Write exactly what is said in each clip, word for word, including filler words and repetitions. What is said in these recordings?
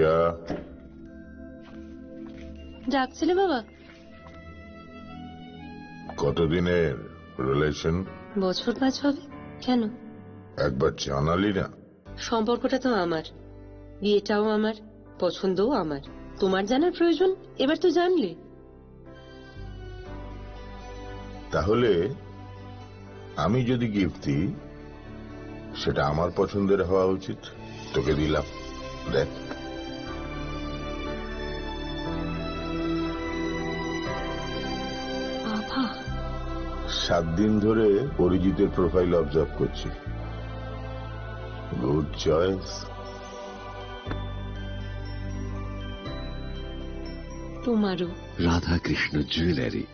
ইয়া। ডাকছিলে বাবা? কতদিনের রিলেশন? বছর পাঁচ হবে। কেন? একবার জানালি না। সম্পর্কটা তো আমার, বিয়েটাও আমার, পছন্দও আমার। তোমার জানার প্রয়োজন? এবার তো জানলে। তাহলে আমি যদি গিফট দিই, সেটা আমার পছন্দের হওয়া উচিত। তোকে দিলাম, দেখ। বাবা। সাত দিন ধরে অরিজিতের প্রোফাইল অবজার্ভ করছি। Good choice. তোমারও। রাধাকৃষ্ণ জুয়েলারি,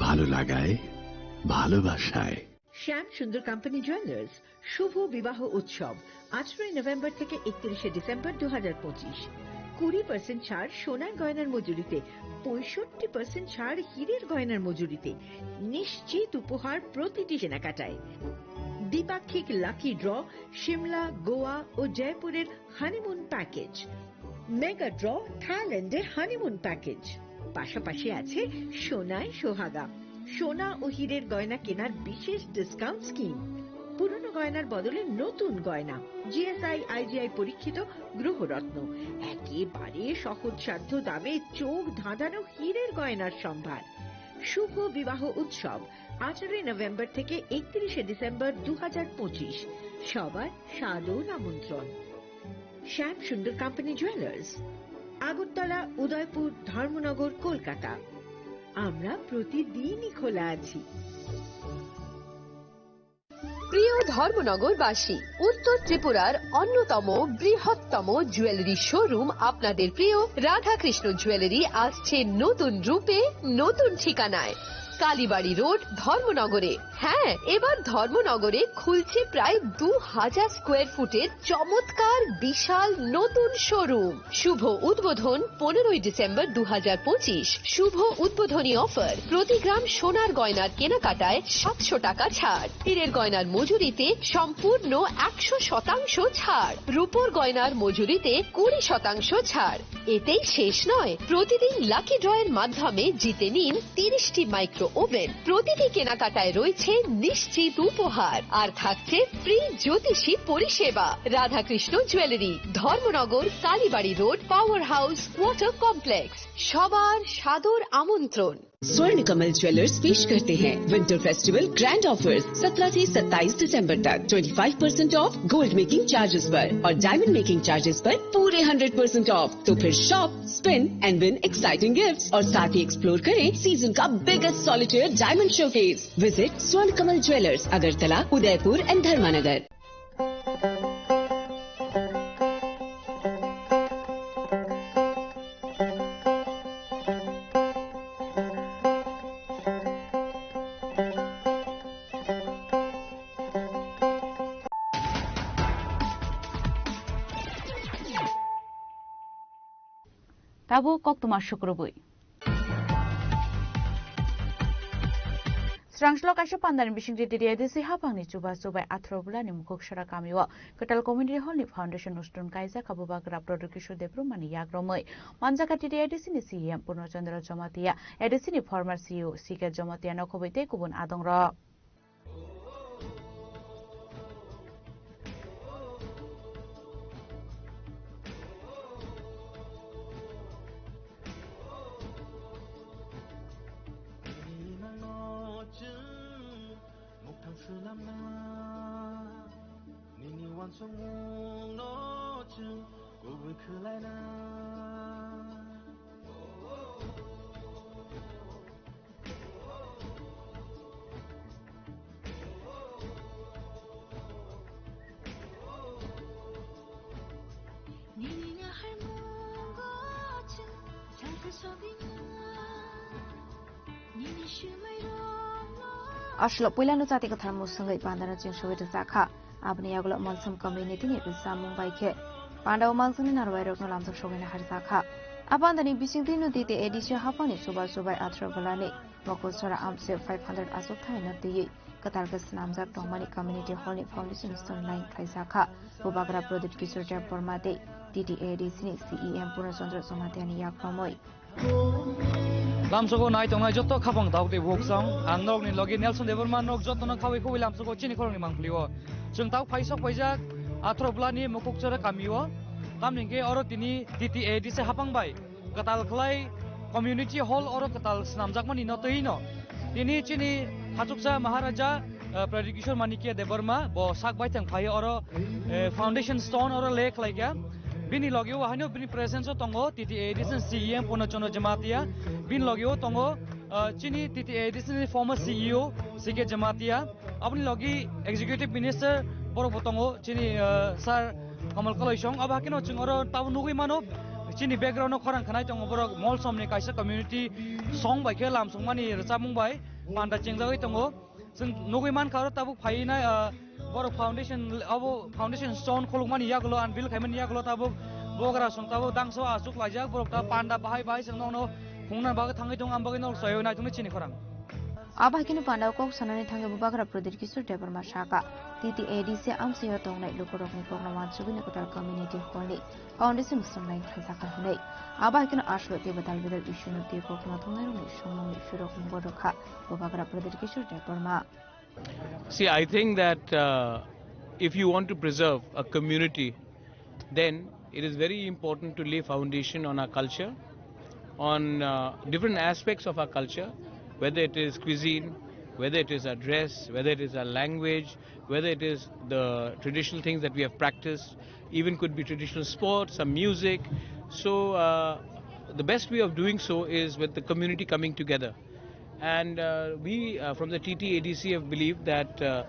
ভালো লাগায়, ভালোবাসায়। শ্যাম সুন্দর কোম্পানি জুয়েলার্স শুভ বিবাহ উৎসব, আঠারোই নভেম্বর থেকে একত্রিশে ডিসেম্বর দু হাজার পঁচিশ। কুড়ি পার্সেন্ট ছাড় সোনার গয়নার মজুরিতে, পঁয়ষট্টি পার্সেন্ট ছাড় হীরের গয়নার মজুরিতে, নিশ্চিত উপহার প্রতিটি কেনাকাটায়। দ্বিপাক্ষিক লাকি ড্র, সিমলা, গোয়া ও জয়পুরের হানিমুন প্যাকেজ, মেগা ড্র, থাইল্যান্ডে হানিমুন প্যাকেজ, পাশাপাশি আছে সোনায় সোহাগা, সোনা ও হীরের গয়না কেনার বিশেষ ডিসকাউন্ট স্কিম, পুরনো গয়নার বদলে নতুন গয়না, জিএসআই আইজিআই পরীক্ষিত গ্রহরত্ন, একেবারে সহজসাধ্য দামে চোখ ধাঁধানো হীরের গয়নার সম্ভার। শুভ বিবাহ উৎসব, আঠারোই নভেম্বর থেকে একত্রিশে ডিসেম্বর দু হাজার পঁচিশ। সবার সাদর আমন্ত্রণ। শ্যাম সুন্দর কোম্পানি জুয়েলার্স, আগরতলা, উদয়পুর, ধর্মনগর, কলকাতা। আমরা প্রতিদিনই খোলা আছি। প্রিয় ধর্মনগরবাসী, উত্তর ত্রিপুরার অন্যতম বৃহত্তম জুয়েলারি শোরুম আপনাদের প্রিয় রাধাকৃষ্ণ জুয়েলারি আসছে নতুন রূপে, নতুন ঠিকানায়। কালীবাড়ি রোড, ধর্মনগরে। হ্যাঁ, এবার ধর্মনগরে খুলছে প্রায় দু হাজার স্কোয়ার ফুটের চমৎকার বিশাল নতুন শোরুম। শুভ উদ্বোধন পনেরোই ডিসেম্বর দু হাজার পঁচিশ। শুভ উদ্বোধনী অফার, প্রতি গ্রাম সোনার গয়নার কেনাকাটায় সাতশো টাকা ছাড়, হীরের গয়নার মজুরিতে সম্পূর্ণ একশো শতাংশ ছাড়, রূপোর গয়নার মজুরিতে কুড়ি শতাংশ ছাড়। এতেই শেষ নয়, প্রতিদিন লাকি ড্রয়ের মাধ্যমে জিতে নিন তিরিশটি মাইক্রো ওভেন। প্রতিটি কেনাকাটায় রয়েছে নিশ্চিত উপহার, আর থাকছে ফ্রি জ্যোতিষী পরিষেবা। Radhakrishna jewellery, Dharmanagar, Kalibari road, power house, water complex. সবার সাদর আমন্ত্রণ। स्वर्ण कमल ज्वेलर्स पेश करते हैं विंटर फेस्टिवल ग्रैंड ऑफर्स। सत्रह से सत्ताईस दिसंबर तक twenty five percent of gold making charges पर और डायमंड मेकिंग चार्जेस पर पूरे हंड्रेड परसेंट ऑफ। तो फिर shop, spin and win exciting gifts और साथ ही एक्सप्लोर करें सीजन का biggest solitaire diamond showcase. Visit स्वर्ण कमल ज्वेलर्स, अगरतला, उदयपुर एंड धर्मानगर। Tabuk koktwma sukrubwi. Srangslok kaisa pandani bisingtwi T T A D C haphangni chubachu bai atharo bolani Mukhuk Sora kamio kwtal community hall ni foundation অনুষ্ঠান kaijak kha Bubagra Pradyut Kishore Debbarmani yakromwi. Manjakha T T A D C ni C E M Purno Chandra Jamatia, A D C ni former C E O C K Jamatia nokhobwi tei kubun adongrok. Nini nangno chwng mukthang swnamna, nini uansukmungno chwng kubui khwlaina. Aswk puilano chati kwthar mwswngwi pandano chwng sogwi rwjakha. Aboni yagulo Malsam community ni rwchapmung bai khe panda o Malsam ni narwai rokno lamjak sogwi naharjakha. A panda ni bisingtwi no T T A D C haphang ni chubachu bai atharo bolani Mukhuk Sora amse five hundred achuk thai no twiwi kwtal khe swnamjak tongmani community hall ni foundation stone laying khlaijakha. Bubagra Pradyut Kishore Debbarma tei T T A D C ni C E M Purna Chandra Jamatia ni yaphangwi. Lamsogo nai tongnai joto khapang dauk de wok song. Ang nok ni logi Nelson Debbarma nok joto no khawi khawi lamsogo chini khorang ni mangpli o. Chwng tau phaisok paijak Athro Bwla ni Mukukchara kami o. Tamni hwnkhe oro tini T T A D C hapang bai kwtal khlai community hall oro kwtal swnamjakmani no twi no. Tini chini hachuksa Maharaja, eh, Pradyut Kishore Manikya Debbarma bo sak baithang phai oro, eh, foundation stone oro lay khlaikha. Bini logio haino bini presence o tongo T T A D C ni C E M Purna Chandra Jamatia. Bini logio tongo, eh, chini T T A D C ni former C E O C K Jamatia. Aboni logi executive minister borok bo tongo chini, eh, sir Kamal Kaloisong. Abo hakeno chwng oro tabo nugwi mano chini background o khorang khanai tongo borok Molsom ni kaisa community song bai khe lamsongmani rwchapmung bai panda chengjagwi tongo. Chwng nugwi mankha oro tabuk phainai, ah, borok foundation, abo foundation stone khulukmani yagulo, unveil khaimani yagulo tabuk bogra song tabuk dangso achuk laijak borok ta panda bahai bahai chwng nokno hungna bagwi thangwi tongo, am bagwi nok sayo naitukni chini khorang. Abo haikhe no panda o kok sanani thangwi Bubagra Pradyut Kishore Debbarma saka, T T A D C amchaio tongnai lukurokni kokno wansugwini kwtal community hall ni foundation swrwnglaini khlaijakha hwnwi. Abo hai kheno aswk teibo dal bedal issue no twi koktwma thangnairokni swngmungni surok mungbo rwkha Bubagra Pradyut Kishore Debbarma. See, I think that, uh, if you want to preserve a community, then it is very important to lay foundation on our culture, on, uh, different aspects of our culture, whether it is cuisine, whether it is our dress, whether it is our language, whether it is the traditional things that we have practiced, even could be traditional sports, some music. So, uh, the best way of doing so is with the community coming together. And, uh, we, uh, from the T T A D C have believed that, uh,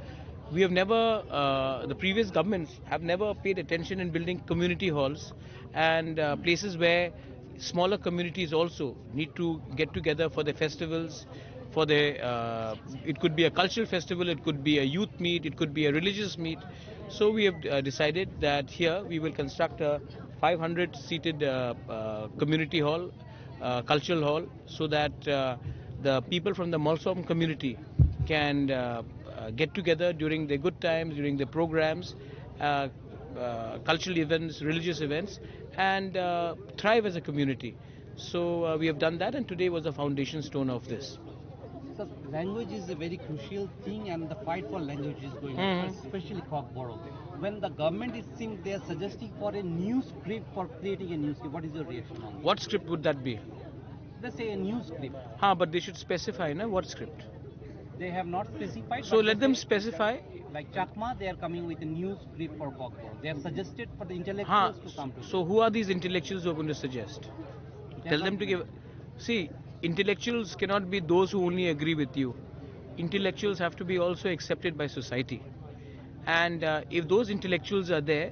we have never, uh, the previous governments have never paid attention in building community halls and, uh, places where smaller communities also need to get together for their festivals, for their, uh, it could be a cultural festival, it could be a youth meet, it could be a religious meet. So we have, uh, decided that here we will construct a five hundred seated, uh, uh, community hall, uh, cultural hall, so that, uh, the people from the Molsom community can, uh, uh, get together during their good times, during their programs, uh, uh, cultural events, religious events, and, uh, thrive as a community. So, uh, we have done that, and today was the foundation stone of this. Sir, language is a very crucial thing, and the fight for language is going on, Mhm. especially Kokborok. When the government, it seems, they are suggesting for a new script, for creating a new script, what is your reaction on this? What script would that be? Let's say a new script. Ha, but they should specify, na, what script. They have not specified. So but let they them say, specify. Like Chakma, they are coming with a new script for Kokborok. They have suggested for the Ha, intellectuals to come to so them. Who are these intellectuals who are going to suggest? They are Tell them not to give. See, intellectuals cannot be those who only agree with you. Intellectuals have to be also accepted by society. And, uh, if those intellectuals are there,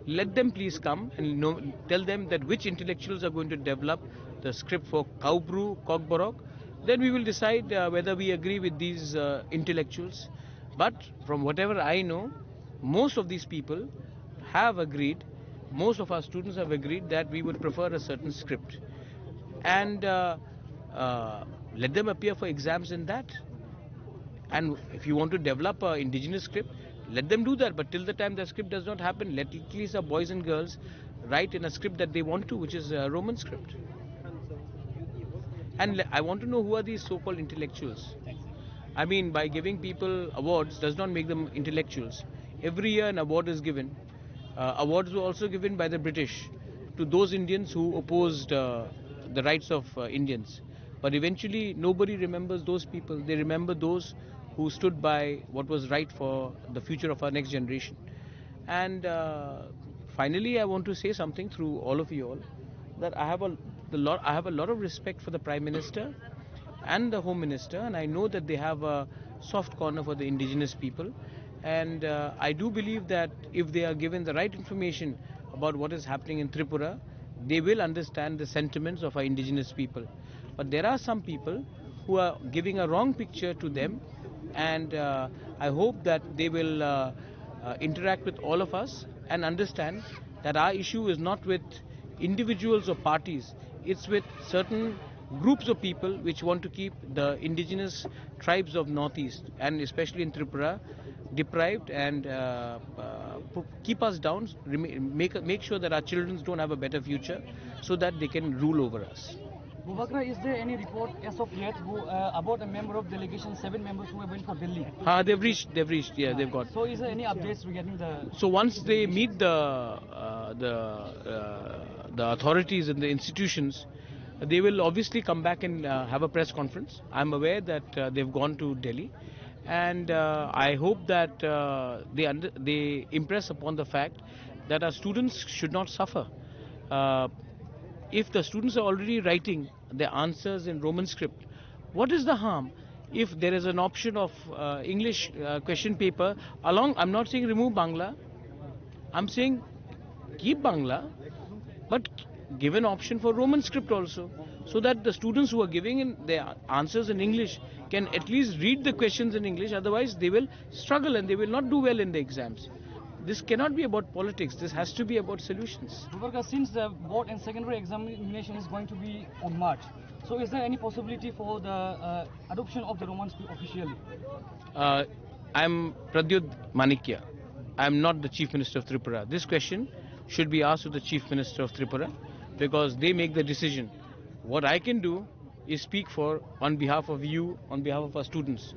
let them please come and know, tell them that which intellectuals are going to develop the script for Kaubru, Kokborok. Then we will decide, uh, whether we agree with these, uh, intellectuals. But from whatever I know, most of these people have agreed, most of our students have agreed that we would prefer a certain script. And, uh, uh, let them appear for exams in that. And if you want to develop a indigenous script, let them do that. But till the time the script does not happen, let at least our boys and girls write in a script that they want to, which is a Roman script. And le-, I want to know who are these so-called intellectuals. I mean, by giving people awards does not make them intellectuals. Every year an award is given. Uh, awards were also given by the British to those Indians who opposed, uh, the rights of, uh, Indians. But eventually, nobody remembers those people. They remember those who stood by what was right for the future of our next generation. And, uh, finally, I want to say something through all of you all, that I have a, the lot, I have a lot of respect for the Prime Minister and the Home Minister, and I know that they have a soft corner for the indigenous people. And, uh, I do believe that if they are given the right information about what is happening in Tripura, they will understand the sentiments of our indigenous people. But there are some people who are giving a wrong picture to them, and, uh, I hope that they will, uh, uh, interact with all of us and understand that our issue is not with individuals or parties, it's with certain groups of people which want to keep the indigenous tribes of Northeast, and especially in Tripura, deprived and, uh, uh, keep us down, rema- make, make sure that our children don't have a better future so that they can rule over us. Bubagra, is there any report as of yet who, uh, about a member of delegation, seven members who have went for Delhi? Ah, they've reached, they've reached, yeah, they've got. So is there any updates regarding the So once they meet the, uh, the, uh, the authorities and the institutions, they will obviously come back and, uh, have a press conference. I'm aware that, uh, they've gone to Delhi, and, uh, I hope that, uh, they under, they impress upon the fact that our students should not suffer. Uh, if the students are already writing the answers in Roman script, what is the harm if there is an option of, uh, English, uh, question paper along? I'm not saying remove Bangla. I'm saying keep Bangla, but give an option for Roman script also, so that the students who are giving in their answers in English can at least read the questions in English. Otherwise, they will struggle and they will not do well in the exams. This cannot be about politics. This has to be about solutions. Bubagra, since the board and secondary examination is going to be on March, so is there any possibility for the, uh, adoption of the Roman script officially? Uh, I'm Pradyut Manikya. I'm not the Chief Minister of Tripura. This question should be asked to the Chief Minister of Tripura, because they make the decision. What I can do is speak for, on behalf of you, on behalf of our students.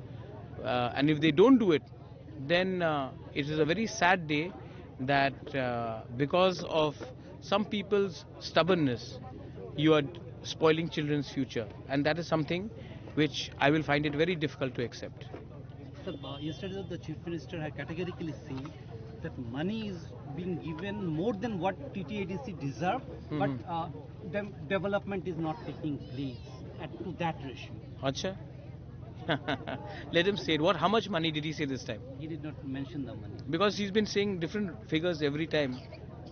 Uh, and if they don't do it, then, uh, it is a very sad day that, uh, because of some people's stubbornness, you are spoiling children's future, and that is something which I will find it very difficult to accept. Sir, uh, yesterday the Chief Minister had categorically said that money is being given more than what T T A D C deserve, but, Mhm. uh, dem- development is not taking place at, to that ratio. Acha. Let him say it. What? How much money did he say this time? He did not mention the money. Because he's been saying different figures every time.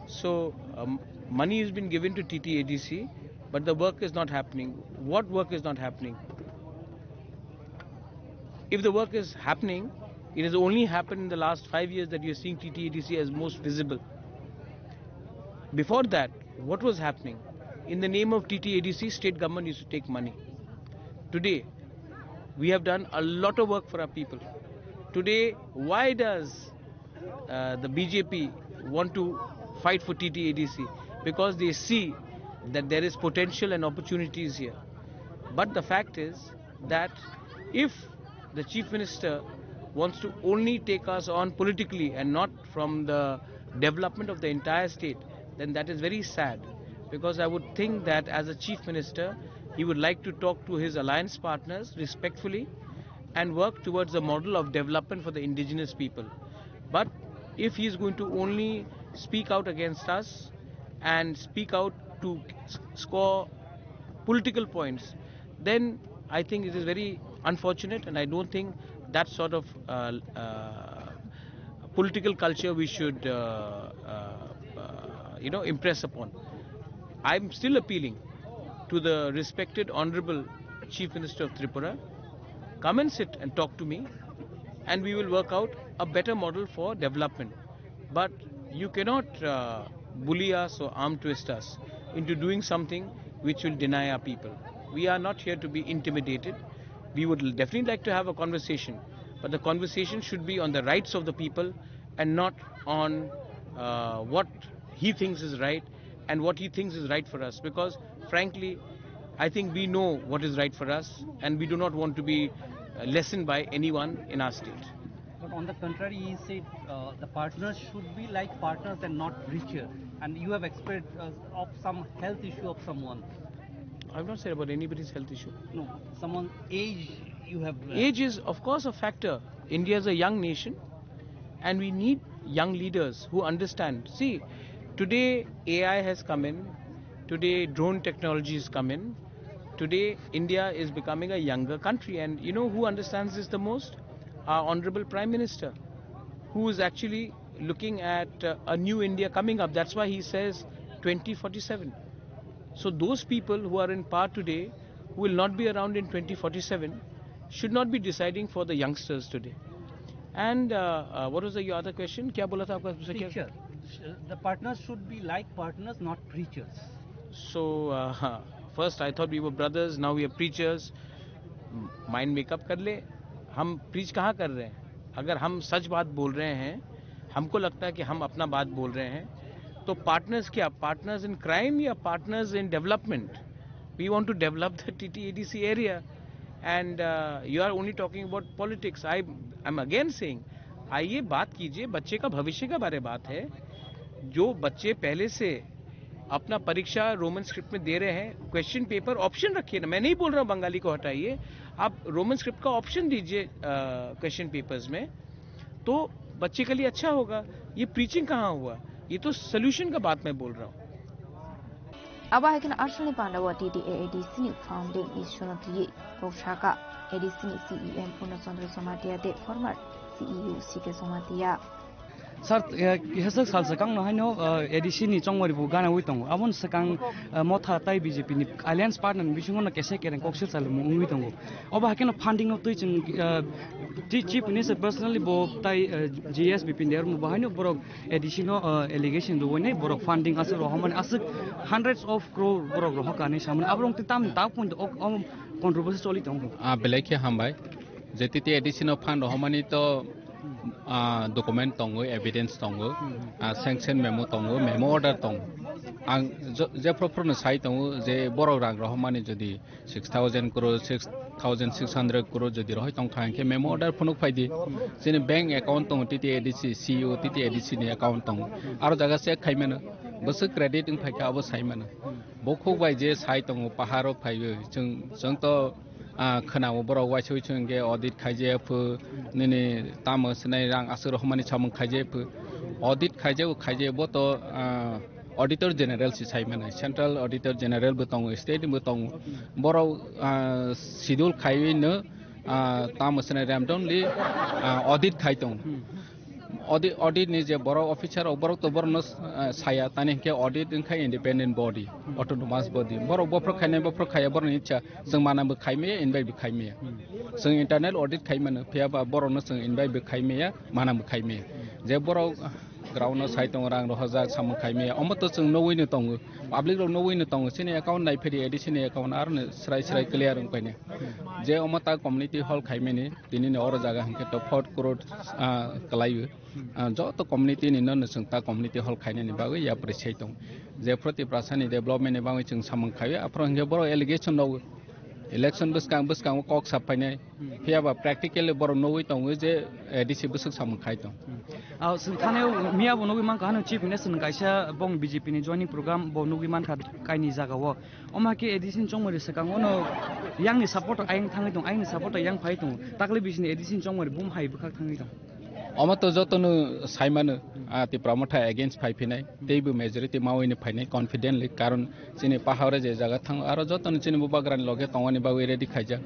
So, um, money has been given to T T A D C, but the work is not happening. What work is not happening? If the work is happening, it has only happened in the last five years that you're seeing T T A D C as most visible. Before that, what was happening? In the name of T T A D C, state government used to take money. Today, we have done a lot of work for our people. Today, why does, uh, the B J P want to fight for T T A D C? Because they see that there is potential and opportunities here. But the fact is that if the Chief Minister wants to only take us on politically and not from the development of the entire state, then that is very sad, because I would think that as a Chief Minister, he would like to talk to his alliance partners respectfully and work towards a model of development for the indigenous people. But if he is going to only speak out against us and speak out to s- score political points, then I think it is very unfortunate, and I don't think that sort of, uh, uh, political culture we should, uh, uh, uh, you know, impress upon. I'm still appealing to the respected Honorable Chief Minister of Tripura. Come and sit and talk to me, and we will work out a better model for development. But you cannot, uh, bully us or arm twist us into doing something which will deny our people. We are not here to be intimidated. We would definitely like to have a conversation, but the conversation should be on the rights of the people and not on, uh, what he thinks is right and what he thinks is right for us. Because, frankly, I think we know what is right for us, and we do not want to be, uh, lessened by anyone in our state. But on the contrary, he said, uh, the partners should be like partners and not preacher. And you have expressed, uh, of some health issue of someone. I've not said about anybody's health issue. No, someone age you have, uh, Age is, of course, a factor. India is a young nation, and we need young leaders who understand. See, today A I has come in, today drone technologies come in, today India is becoming a younger country, and you know who understands this the most? Our Honorable Prime Minister, who is actually looking at, uh, a new India coming up. That's why he says twenty forty-seven. So those people who are in power today, who will not be around in twenty forty-seven, should not be deciding for the youngsters today. And, uh, uh, what was the, your other question? क्या बोला था आपका दूसरा क्या? Preacher. The partners should be like partners, not preachers. So, uh, first I thought we were brothers, now we are preachers. Mind make up कर ले. हम प्रीच कहाँ कर रहे हैं? अगर हम सच बात बोल रहे हैं, हमको लगता है कि हम अपना बात बोल रहे हैं, तो पार्टनर्स क्या, पार्टनर्स इन क्राइम या partners in development? We want to develop the T T A D C area, and you are only talking about politics. I am again saying, आइए बात कीजिए, बच्चे का भविष्य के बारे बात है। जो बच्चे पहले से अपना परीक्षा रोमन स्क्रिप्ट में दे रहे हैं, क्वेश्चन पेपर ऑप्शन रखिए ना। मैं नहीं बोल रहा हूँ बंगाली को हटाइए, आप रोमन स्क्रिप्ट का ऑप्शन दीजिए क्वेश्चन पेपर्स में, तो बच्चे के लिए अच्छा होगा। ये प्रीचिंग कहाँ हुआ? ये तो सोल्यूशन का बात मैं बोल रहा हूँ। Abo hai kheno Arsalni Pandao T T A A D C ni founding ni sono twi rok saka A D C ni C E M Purna Chandra Jamatia tei former C E O C K Jamatia. Sir, eh, hesek sal swkang no haino, eh, A D C ni chongmari bo gana wi tongo. Aboni swkang, eh, Motha tai B J P ni alliance partner ni bisingo no kesa kereng kok sir salmo wngwi tongo. Obo hai kheno funding no twi chwng, eh, chi-, Chief Minister personally bo tai, eh, G S B P ni bo haino borok A D C no, eh, allegation rwinai borok funding aswk rohormani aswk hundreds of crore borok rohor kani samani. Aborok twi tam tak point o, o controversy choli tongo. Ah, belai khe hambai. Je T T A D C no fund rohormani to, ah, document tongo, evidence tongo, ah, sanction memo tongo, memo order tongo. Ang jo-, je phuru phuru no sai tongo je borok rang rohormani jodi six thousand crore, six thousand six hundred crore jodi rohoi tong kha, hinkhe memo order phunuk phai di. Chini bank account tongo T T A D C, C E O T T A D C ni account tongo. Aro jaga check khai mano. Bwswk credit wng phai kha abo sai mano. Bo khuk bai je sai tongo, paharo phaiwi. Chwng, chwng to, ah, khwnao borok uaisui chwng khe audit khaijaya phu, nini tamo swnai rang aswk rohormani samung khaijaya phu. Audit khaijao, khaijaya bo to, ah, Auditor General si sai mano, Central Auditor General bo tongo, State bo tongo. Borok, ah, schedule khaiwi no, ah, tamo swnai randomly, ah, audit khai tongo. Audit, audit ni je borok officer rok, borok to borok no, ah, saya, tani hinkhe audit wngkha independent body, autonomous body. Borok bophor khainai, bophor khaiya, borok ni ichha, chwng mana bo khai maya, invite bo khai maya. Chwng internal audit khai mano, phiya ba borok no chwng invite bo khai maya, mana bo khai maya. Je borok, ah, ground no sai tongo, rang rohorjak, samung khai maya, omo to chwng nugwi no tongo, public rok nugwi no tongo, chini account nai phedi A D C ni account aro no srai srai clear wng paine. Je omo ta community hall khai mani, tini ni oro jaga hinkhe to four crore, ah, kwlaiwi. Ah, joto community ni no, no chwng ta community hall khainani bagwi yapri sai tongo. Je phuru Tiprasa ni development ni bagwi chwng samung khaiwi, aphuru hinkhe borok allegation rok election bwskang, bwskango kok sap phainai. Phiya ba practically borok nugwi tongo je A D C bwswk samung khai tong. Ah, chwng thani miya bo nugwi mankha, hano Chief Minister ni kaisa bong B J P ni joining program bo nugwi mankha kaini jaga o. Omo hai khe A D C ni chongmari swkang ono yang ni support ayang thangwi tong, ayang ni support ayang phai tong. Takle bisi ni A D C ni chongmari bum hai bwkhak thangwi tong. Omo to joto no sai mano, ah, Tipra Motha against phai phinai, teibo majority mawi ni phainai confidently, karon chini pahare je jaga thango, aro joto no chini bubagra ni loge tongmani bagwi ready khaijak.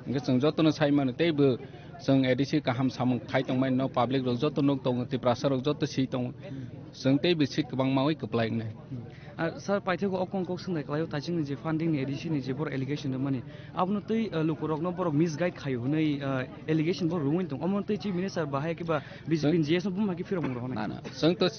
Hwnkhe chwng joto no sai mano, teibo chwng A D C kaham samung khai tongmani no, public rok joto nuk tongo, Tiprasa rok joto si tongo, chwng teibo seat kwbang mawi kwplai wngnai. Ah, sir, paithakgo o kong kok swngnai kwlaio, taichingni je funding ni A D C ni je borok allegation rwmani, abono twi, ah, lukurokno borok misguide khaio hwnwi, ah, allegation bo rwui tong. Omo twi Chief Minister bahai khe ba B J P ni G S no buma khe phirok rok na. Na, na. Chwng to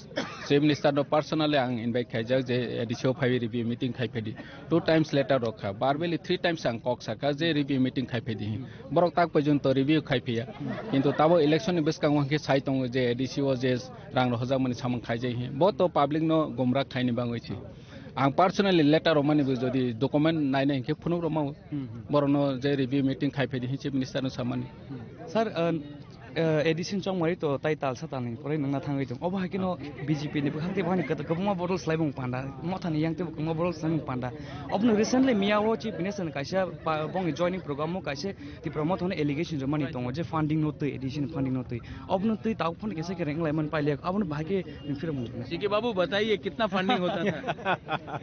Chief Minister no personally ang invite khaijak je A D C o phaiwi review meeting khai phedi. Two times letter rok kha. Verbally three times ang kok sakha je review meeting khai phedi. Borok tak porjonto review khai phiya. Kintu tabo election ni bwskango hwnkhe sai tongo je A D C o je rang rohorjakmani samung khaijai hi. Bo to public no gumrak khaini bangwi si. Ang personally letter romani bo jodi document nainai hinkhe phunuk romao. Hmm, hmm. Borokno je review meeting khai phedi hi Chief Minister no samani. Hmm. Sir, uh, uh, A D C ni chongmari to tai talsa talni pore nangna thangwi tong. Obo hai khe no B J P ni bwkhak tei bwkhani kwbangma bodol swlaimung panda. Mothani yang tei kwbangma bodol swlaimung panda. Obono recently miya o Chief Minister ni kaisa pa-, bongni joining program o kaisa Tipra Motha no allegation rwmani tongo je funding no twi, A D C ni funding no twi. Obono twi tabuk phano kisa khe reng laimani pailek, obono bahai khe nung phirok mung. CK Babu, बताइए, कितना फंडिंग होता था?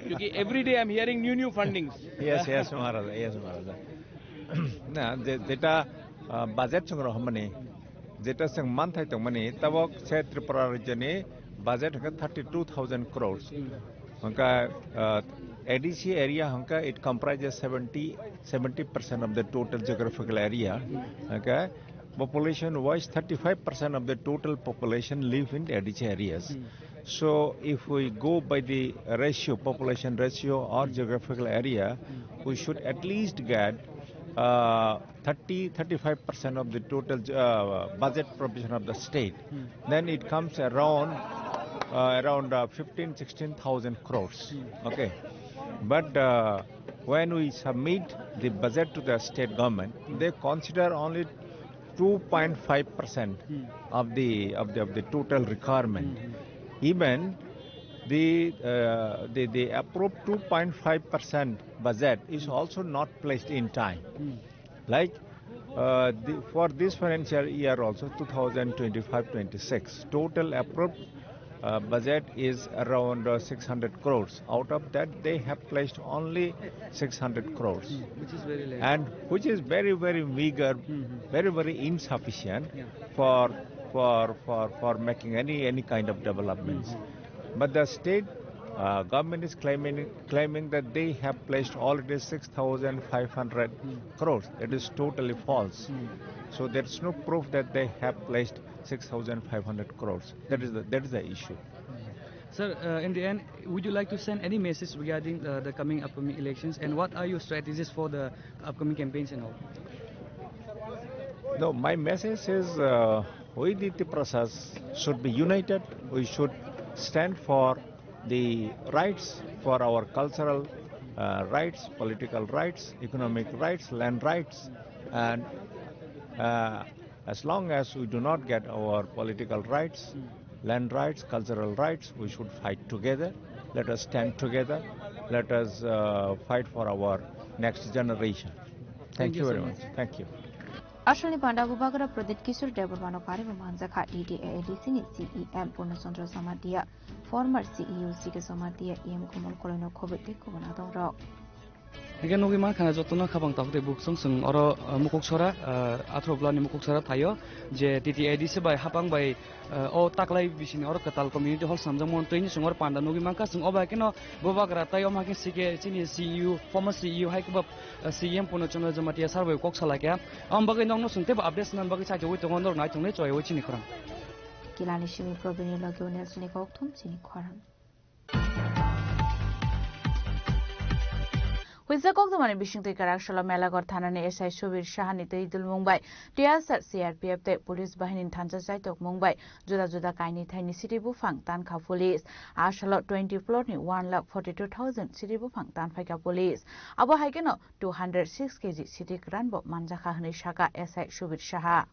क्योंकि every day I am hearing new, new fundings. Yes, yes, Maharaj, yes, Maharaj. Na, je-, jeta, ah, budget chwng rohormani, jeta chwng manthai tongmani, tabok se Tripura rajyoni budget hwnkhe thirty-two thousand crores. Hwnkhe, uh, A D C area hwnkhe it comprises seventy, seventy percent of the total geographical area. Hwnkhe population wise, thirty-five percent of the total population live in A D C areas. So if we go by the ratio, population ratio or geographical area, we should at least get uh, thirty, thirty-five percent of the total uh, budget provision of the state, then it comes around uh, around uh, fifteen, sixteen thousand crores. Okay, but uh, when we submit the budget to the state government, they consider only two point five percent of the of the of the total requirement. Even the uh, the the approved two point five percent budget is also not placed in time. Like uh, the, for this financial year also, two thousand twenty-five twenty-six, total approved uh, budget is around uh, six hundred crores. Out of that, they have placed only six hundred crores, which is very less. And which is very, very meager, very, very insufficient for for for for making any any kind of developments. But the state uh, government is claiming claiming that they have placed already six thousand five hundred crores. That is totally false. So there's no proof that they have placed six thousand five hundred crores. That is the, that is the issue. Sir, uh, in the end, would you like to send any message regarding uh, the coming upcoming elections, and what are your strategies for the upcoming campaigns and all? No, my message is uh, we the Tiprasas should be united. We should stand for the rights, for our cultural uh, rights, political rights, economic rights, land rights, and uh, as long as we do not get our political rights, land rights, cultural rights, we should fight together. Let us stand together. Let us uh, fight for our next generation. Thank you very much. Thank you. Asalni panda bubagra Pradip Kishore Debbarmano karwi manjakha, T T A A D C ni C E M Purna Chandra Jamatia, former C E O C K Jamatia, E M Komol Koloino khobwi tei kubun adongrok. Hingke nugwi mankha jotono khabang tabuk tei buksong chwng oro, uh, Mukuksora, uh, athro blani Mukuksora thaio je T T A D C bai hapang bai, uh, o taklai bisini oro kwtal community hall samjak mon twi ni chwng oro panda nugwi mankha chwng o bai kheno bubagra tei omo hai khe C K chini C E O, former C E O hai khe bo, uh, C E M Purna Chandra Jamatia sir bai kok salai kha. Omo bagwi nokno chwng teibo update swnam bagwi chaithogwi tongo, norok naithoknai choyawi chini khorang. Kilani simi Probini logi Nelson ni kok thum chini khorang. Huisa kokdumani bisingtwi Karak salo Melagor thanani S I Subir Sahani twi dulmung bai tiyasa C R P F tei police bahinini thansa chaitokmung bai juda juda kainwi thaini siti buphang tankha police. A salo twenty plot ni one lakh forty two thousand siti buphang tanphaikha police. Abo hai kheno two hundred six K G siti kwran bo manjakha hwnwi sakha S I Subir Saha.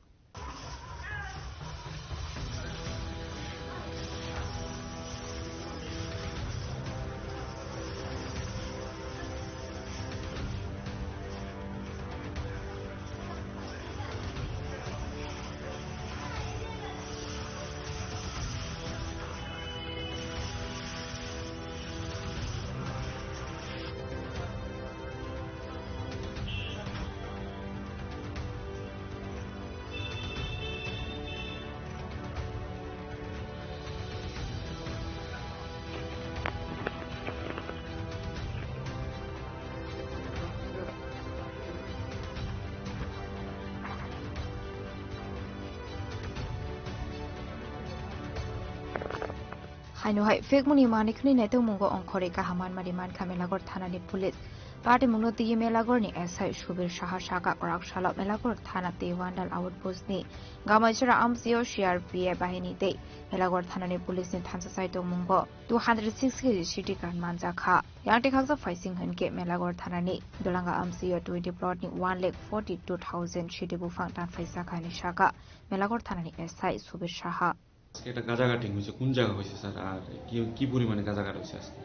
Haino hai phekmani manwi khwnwi naitokmungo ongkhorwi kaham manmani mankha Melagor thanani police. Patimungno twiwi Melagorni S I Subir Saha sakha kwrak salo Melagor thana tei Wandal outpost ni Gamaisora amsio C R P F bahini tei Melagor thanani police ni thansa chaitokmungo two hundred six K G siti kwran manjakha. Yang tei khaksa phaising hwnkhe Melagor thanani Dolanga amsio twenty plot ni one lakh forty two thousand siti buphang tanphaijakha hinwi sakha Melagor thanani S I Subir Saha. আজকে এটা গাঁজা কাটিং হয়েছে, কোন জায়গা হয়েছে স্যার? আর কি, কি পরিমাণে গাঁজা কাটা হয়েছে আজকে?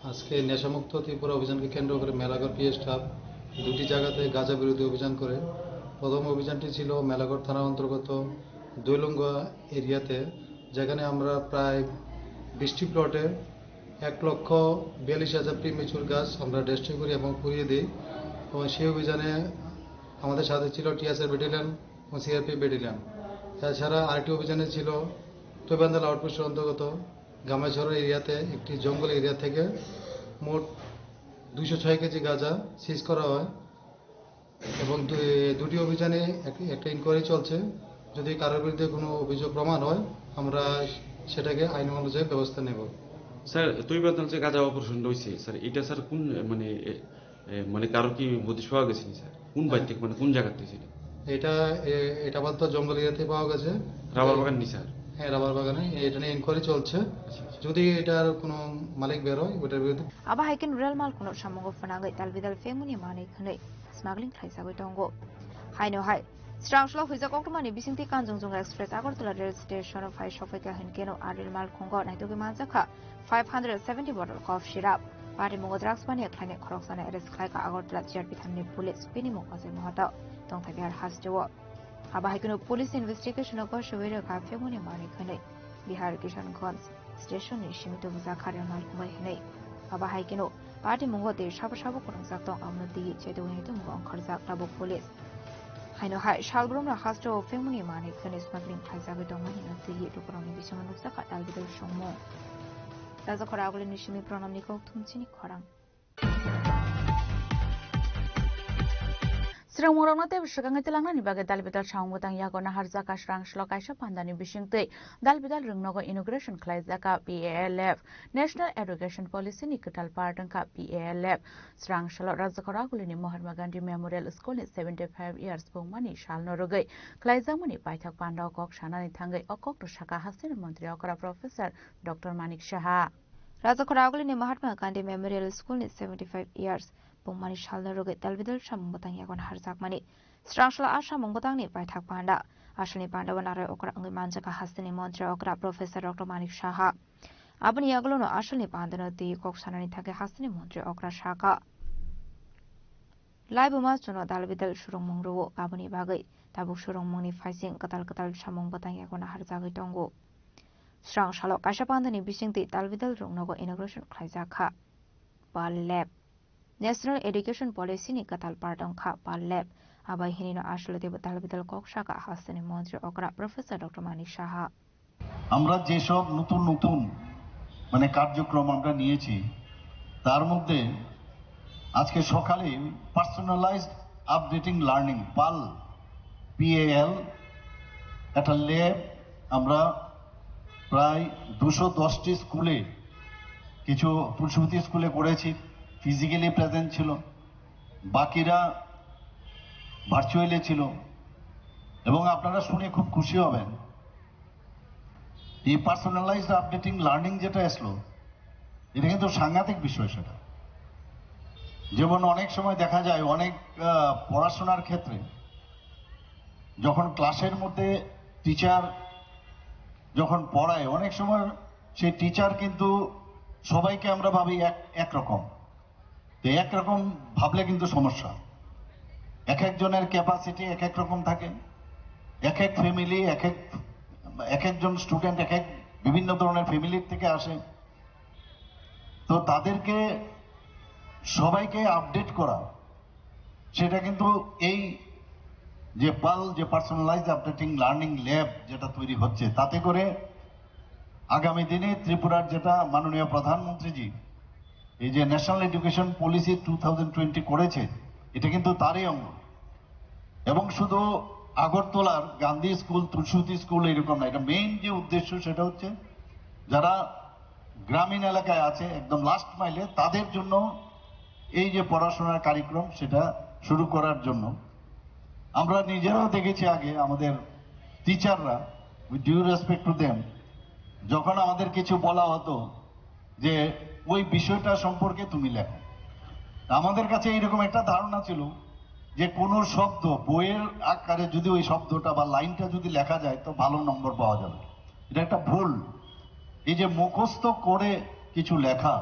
আজকে নেশামুক্ত ত্রিপুরা অভিযানকে কেন্দ্র করে মেলাঘর পিএস স্টাফ দুটি জায়গাতে গাঁজা বিরোধী অভিযান করে। প্রথম অভিযানটি ছিল মেলাঘর থানার অন্তর্গত দৈলঙ্গা এরিয়াতে, যেখানে আমরা প্রায় বিশটি প্লটে এক লক্ষ বিয়াল্লিশ হাজার প্রিমেচুর গাছ আমরা ডেস্ট্রয় করি এবং পুড়িয়ে দিই। এবং সেই অভিযানে আমাদের সাথে ছিল টিএসআর ব্যাটালিয়ন এবং সিআরপি ব্যাটালিয়ন। এছাড়া আরেকটি অভিযানে ছিল তৈবান্দাল আউটপোস্টের অন্তর্গত গামাইছড়া এরিয়াতে একটি জঙ্গল এরিয়া থেকে মোট দুইশো ছয় কেজি গাঁজা সিজ করা হয় এবং দু-, দুটি অভিযানে এক-, একটা ইনকোয়ারি চলছে। যদি কারোর বিরুদ্ধে কোনো অভিযোগ প্রমাণ হয়, আমরা সেটাকে আইন অনুযায়ী ব্যবস্থা নেব। স্যার, তৈবান্দাল যে গাঁজা অপারেশন রয়েছে, স্যার, এটা স্যার কোন, মানে, এ, এ, মানে, কারো কি হদিশ পাওয়া গেছে নি, স্যার? কোন বাড়ি থেকে, মানে কোন জায়গা থেকে ছিল? এটা, এ-, এটা আপাতত জঙ্গল এরিয়া থেকে পাওয়া গেছে। রাবার বাগান নি, স্যার? হ্যাঁ, রাবার বাগানে। এটা নিয়ে ইনকোয়ারি চলছে। আচ্ছা, আচ্ছা। যদি এটার কোনো মালিক বের হয়, ওটার বিরুদ্ধে Abo hai khe rel mal kheno samungo phwnangwi dalbidal phengmani manwi hwnwi smuggling khlaijagwi tongo. Haino hai, Srangsola huijak oktomani bisingtwi Kanchenjunga Express Agartala rail station o phai sokphaikha hinkhe no a rel mal khongo naitugwi manjakha five hundred seventy bottle cough syrup. Patimungo drugs mania khlainai khoroksano arrest khlaikha Agartala G R P thamni police, bini mung Ajay Mahata, tongthai Bihar hasteo. Abo hai kheno police investigation o gosogwi rwkha phengmani manwi hwnwi Bihar Kishanganj station ni simi tubujak kha rel mal khumbai hinwi. Abo hai kheno patimungo tei sabo sabo kwrwngjak tong abono twiwi chetogwi tongmung ongkharjak tabuk police. Haino hai salbrumno hasteo phengmani manwi khwnwi smuggling khlaijagwi tongmani no twiwi lukurokni bisingo nukjakha dalbidal songmung. Rajakhor Agulini simi Pranamni kok thumchini khorang. Swrwngmungrokno teibo swkangwi twilangnani bagwi dalbidal samung bwtang yago naharjak Srangsola kaisa pandani bisingtwi dalbidal rwngnogo inauguration khlaijak P A L F, National Education Policy ni kwtal part wngkha P A L F. Srangsola Rajakhor Agulini Mahatma Gandhi Memorial School ni seventy five years pungmani salno rwgwi khlaijakmani paithak pandao kok sanani thangwi o kokno sakha hasteni montri okra Professor Doctor Manik Saha. Rajakhor Agulini Mahatma Gandhi Memorial School ni seventy five years pungmani salno rwgwi dalbidal samung bwtang yago naharjakmani Srangsola a samung bwtangni paithak panda. Asalni pandao narai okra wngwi manjakha hasteni montri okra Professor Doctor Manik Saha. Aboni yagulono asalni pandano twi kok sanani thangwi hasteni montri okra sakha. Laibuma chuno dalbidal swrwngmung rwo, aboni bagwi tabuk swrwngmungni phaising kwtal kwtal samung bwtang yago naharjagwi tongo. Srangsola kaisa pandani bisingtwi dalbidal rwngnogo inauguration khlaijak kha. Pal Lab. National Education Policy ni kwtal part wngkha Pal Lab. Abai hinino aswlwi teibo dalbidal kok sakha hasteni montri okra Professor Doctor Manik Saha. আমরা যেসব নতুন নতুন মানে কার্যক্রম আমরা নিয়েছি, তার মধ্যে আজকে সকালে পার্সোনালাইজড আপডেটিং লার্নিং, পাল, পিএএল, একটা ল্যাব আমরা প্রায় দুশো দশটি স্কুলে, কিছু তুলসীবতী স্কুলে করেছি, ফিজিক্যালি প্রেজেন্ট ছিল, বাকিরা ভার্চুয়ালি ছিল। এবং আপনারা শুনে খুব খুশি হবেন, এই পার্সোনালাইজড আপডেটিং লার্নিং যেটা আসলো, এটা কিন্তু সাংঘাতিক বিষয়। সেটা যেমন অনেক সময় দেখা যায়, অনেক আহ, পড়াশোনার ক্ষেত্রে যখন ক্লাসের মধ্যে টিচার যখন পড়ায়, অনেক সময় সেই টিচার কিন্তু সবাইকে আমরা ভাবি এক একরকম। তো একরকম ভাবলে কিন্তু সমস্যা। এক একজনের ক্যাপাসিটি এক এক রকম থাকে, এক এক ফ্যামিলি, এক এক এক একজন স্টুডেন্ট এক এক বিভিন্ন ধরনের ফ্যামিলির থেকে আসে। তো তাদেরকে সবাইকে আপডেট করা, সেটা কিন্তু এই যে পাল, যে পার্সোনালাইজ আপডেটিং লার্নিং ল্যাব যেটা তৈরি হচ্ছে, তাতে করে আগামী দিনে ত্রিপুরার যেটা মাননীয় প্রধানমন্ত্রীজি এই যে national education policy two thousand twenty করেছে, এটা কিন্তু তারই অঙ্গ। এবং শুধু আগরতলার গান্ধী স্কুল, তুলসীবতী স্কুল এরকম না, এটা মেইন যে উদ্দেশ্য সেটা হচ্ছে যারা গ্রামীণ এলাকায় আছে, একদম লাস্ট মাইলে, তাদের জন্য এই যে পড়াশোনার কারিকুলাম সেটা শুরু করার জন্য। আমরা নিজেরাও দেখেছি আগে আমাদের টিচাররা, with due respect to them, যখন আমাদের কিছু বলা হতো যে ওই বিষয়টা সম্পর্কে তুমি লেখো, আমাদের কাছে এইরকম একটা ধারণা ছিল যে কোনো শব্দ বইয়ের আকারে যদি ওই শব্দটা বা লাইনটা যদি লেখা যায় তো ভালো নম্বর পাওয়া যাবে। এটা একটা ভুল। এই যে মুখস্থ করে কিছু লেখা,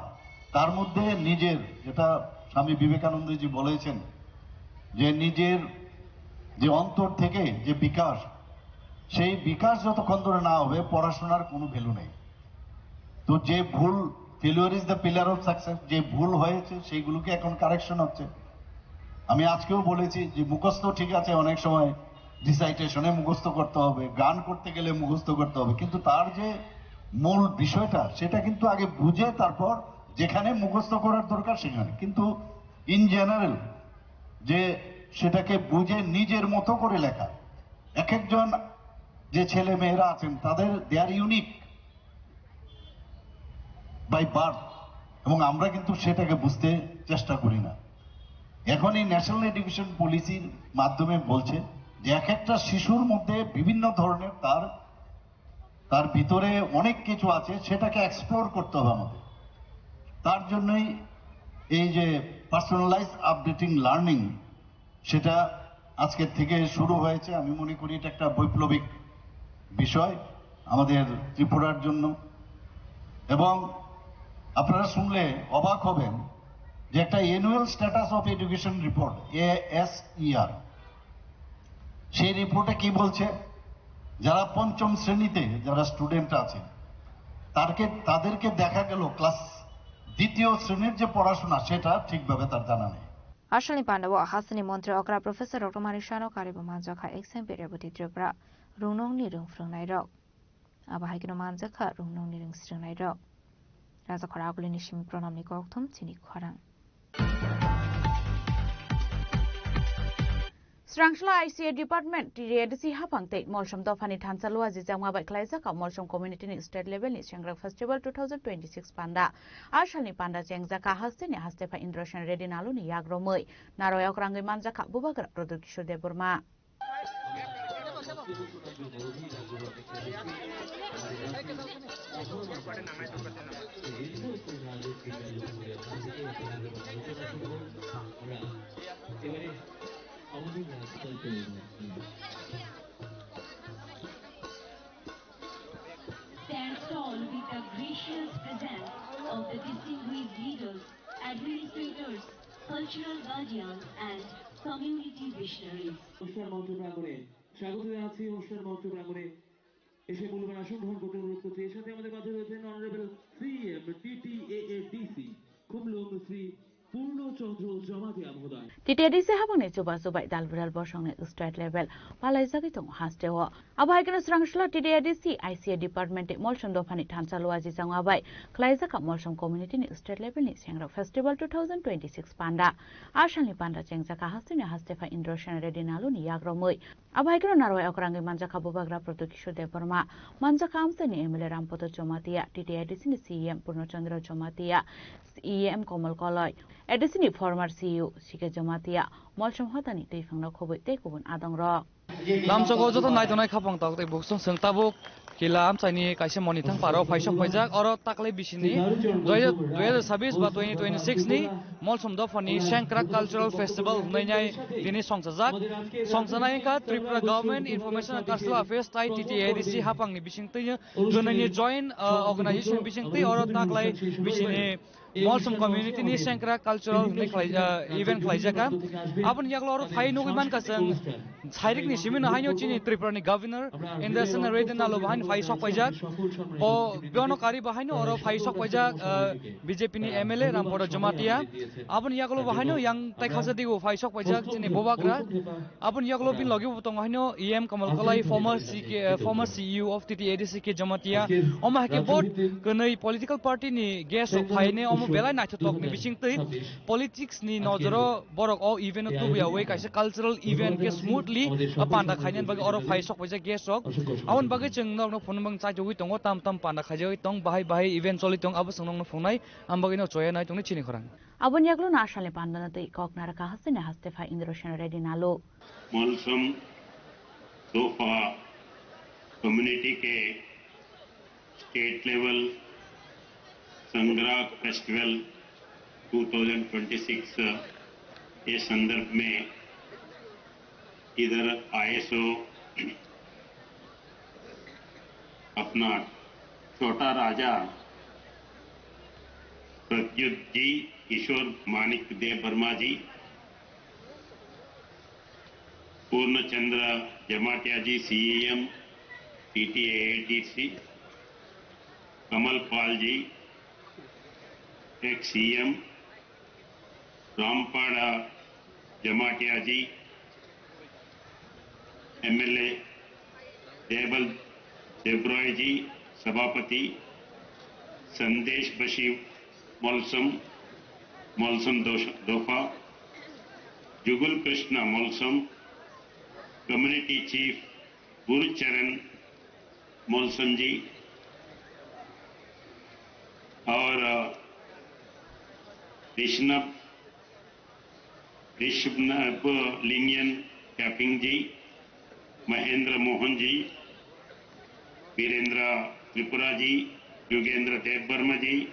তার মধ্যে নিজের, যেটা স্বামী বিবেকানন্দজি বলেছেন, যে নিজের যে অন্তর থেকে যে বিকাশ, সেই বিকাশ যতক্ষণ ধরে না হবে, পড়াশোনার কোনো ভ্যালু নেই। তো যে ভুল, failure is the pillar of success, যে ভুল হয়েছে সেইগুলোকে এখন কারেকশন হচ্ছে। আমি আজকেও বলেছি যে মুখস্থ ঠিক আছে, অনেক সময় রিসাইটেশনে মুখস্থ করতে হবে, গান করতে গেলে মুখস্থ করতে হবে, কিন্তু তার যে মূল বিষয়টা, সেটা কিন্তু আগে বুঝে তারপর যেখানে মুখস্থ করার দরকার সেখানে। কিন্তু ইন জেনারেল যে সেটাকে বুঝে নিজের মতো করে লেখা, এক একজন যে ছেলে মেয়েরা আছেন তাদের, they are unique by birth, এবং আমরা কিন্তু সেটাকে বুঝতে চেষ্টা করি না। এখন এই ন্যাশনাল এডুকেশন পলিসির মাধ্যমে বলছে যে এক একটা শিশুর মধ্যে বিভিন্ন ধরনের তার তার ভিতরে অনেক কিছু আছে, সেটাকে এক্সপ্লোর করতে হবে আমাদের। তার জন্যই এই যে পার্সোনালাইজ আপডেটিং লার্নিং, সেটা আজকের থেকে শুরু হয়েছে। আমি মনে করি এটা একটা বৈপ্লবিক বিষয় আমাদের ত্রিপুরার জন্য। এবং আপনারা শুনলে অবাক হবেন যে একটা annual status of education report, এএসইআর, সেই রিপোর্টে কি বলছে? যারা পঞ্চম শ্রেণীতে যারা স্টুডেন্ট আছে, তারকে তাদেরকে দেখা গেল ক্লাস দ্বিতীয় শ্রেণীর যে পড়াশোনা, সেটা ঠিকভাবে তার জানা নেই। Asalni pandao hasteni montri okra Professor Doctor Manik Saha no karibo manjakha Exam Period Tripura, rungnokni rwngphrwngnairok. Abo hai kheno manjakha rungnokni rwngsrwngnairok. Raja Khoragulini simi pranamni kokthum chini khorang. Srangsla I C A Department, T D A D C haphang tei Molsom dophani thansa luaji jangma bai khlaijak a Molsom community ni state level ni Sengrak Festival two thousand twenty-six panda. A salni panda chengjak a hasteni haste pha Indrasen Reddy Nalu ni yagromwi narwai okrangwi manjakha Bubagra Pradyot Kishore Debbarma. Stands tall with the gracious presence of the distinguished leaders, administrators, cultural guardians, and community visionaries. অনুষ্ঠান মঞ্চ প্রাঙ্গণে স্বাগত জানাচ্ছি। অনুষ্ঠান মঞ্চ প্রাঙ্গণে এসে মূল্যবান আসন গ্রহণ করতে অনুরোধ করছি। এর সাথে আমাদের মাঝে রয়েছেন অনারেবল সিইএম টিটিএএডিসি খুমলুং শ্রী পূর্ণচন্দ্র জমাতিয়া মহোদয়। T T A D C haphangni chuba chubai dal bwral bosongni state level palaijagwi tongo hasteo. Abo hai kheno Srangsla T T A D C I C A department tei Molsom dophani thansa luaji jangma bai khlaijak a Molsom community ni state level ni Sengrak Festival two thousand twenty-six panda. A salni panda chengjak a hasteni haste pha Indrasen Reddy Nalu ni yagromwi. Abo hai kheno narwai okrangwi manjakha Bubagra Pradyot Kishore Debbarma, manjakha amchaini M L A Rampada Jamatia, T T A D C ni C E M Purno Chandra Jamatia, E M Komal Koloi, A D C ni former C E O C K Jamatia, Molsom hotani twiphangno khobwi tei kubun adongrok. Lamsogo joto naitonai khapang tok tei buksong swng tabuk. Kila amchaini kaisa moni thang paro phaisok paijak, oro taklai bisini dui hajar sabis ba twenty twenty-six ni Molsom dophani Sengkrak Cultural Festival hwnwi nai tini songchajak. Songchanai wngkha Tripura Government Information and Cultural Affairs tai T T A D C haphangni bisingtwi kwnwini joint, uh, organization bisingtwi oro taklai bisini Molsom community ni Sengkrak cultural hwnwi khlai-, ah, event khlaijak kha. Aboni yagulo oro phai nugwi mankha chwng sairikni simi no haino chini Tripura ni governor Indrasen Reddy Nalu bo haino phai sok paijak. Bo, bono kari bo haino oro phai sok paijak, ah, B J P ni M L A Rampada Jamatia. Aboni yagulo bo haino yang tai khasa digo phai sok paijak chini Bubagra. Aboni yagulo bini logi bo tongo haino E M Kamal Kolai, former C K, eh, former C E O of T T A D C K Jamatia. Omo hai khe bo kwnwi political party ni guest rok phaine omo belai naithotok ni bisingtwi politics ni nojoro borok o event o tubuyawi kaisa cultural event khe smoothly, ah, panda khainani bagwi oro phai sok paijak guest rok. Aboni bagwi chwng norokno phunukmung chaijagwi tongo, tam tam panda khaijagwi tong, bahai bahai event choli tong, abo chwng nokno phunuknai, am bagwi no choya nai tongni chini khorang. Aboni yagulo no asalni pandano twi kok narwkha hasteni haste pha Indrasen Reddy Nalu. Molsom Dofa community ke state level Sangrak Festival two thousand twenty-six के संदर्भ में इधर आए सो अपना छोटा राजा प्रद्युत जी, किशोर मानिक देव वर्मा जी, पूर्णचंद्र जमाटिया जी, सीईएम, टीटीएएडीसी, कमल पाल ji, ex CM, Rampara जमाटिया जी, एमएलए देवल देब्रॉय जी, सभापति, संदेश बशी मलसम, मलसम दोष-, दोफा, जुगुल कृष्णा मलसम, कम्युनिटी चीफ गुरुचरण मलसम जी और, अ, Rishabh Rishabh Lingian Kaping ji, Mahendra Mohan ji, Birendra Tripura ji, Yugendra Debbarma ji,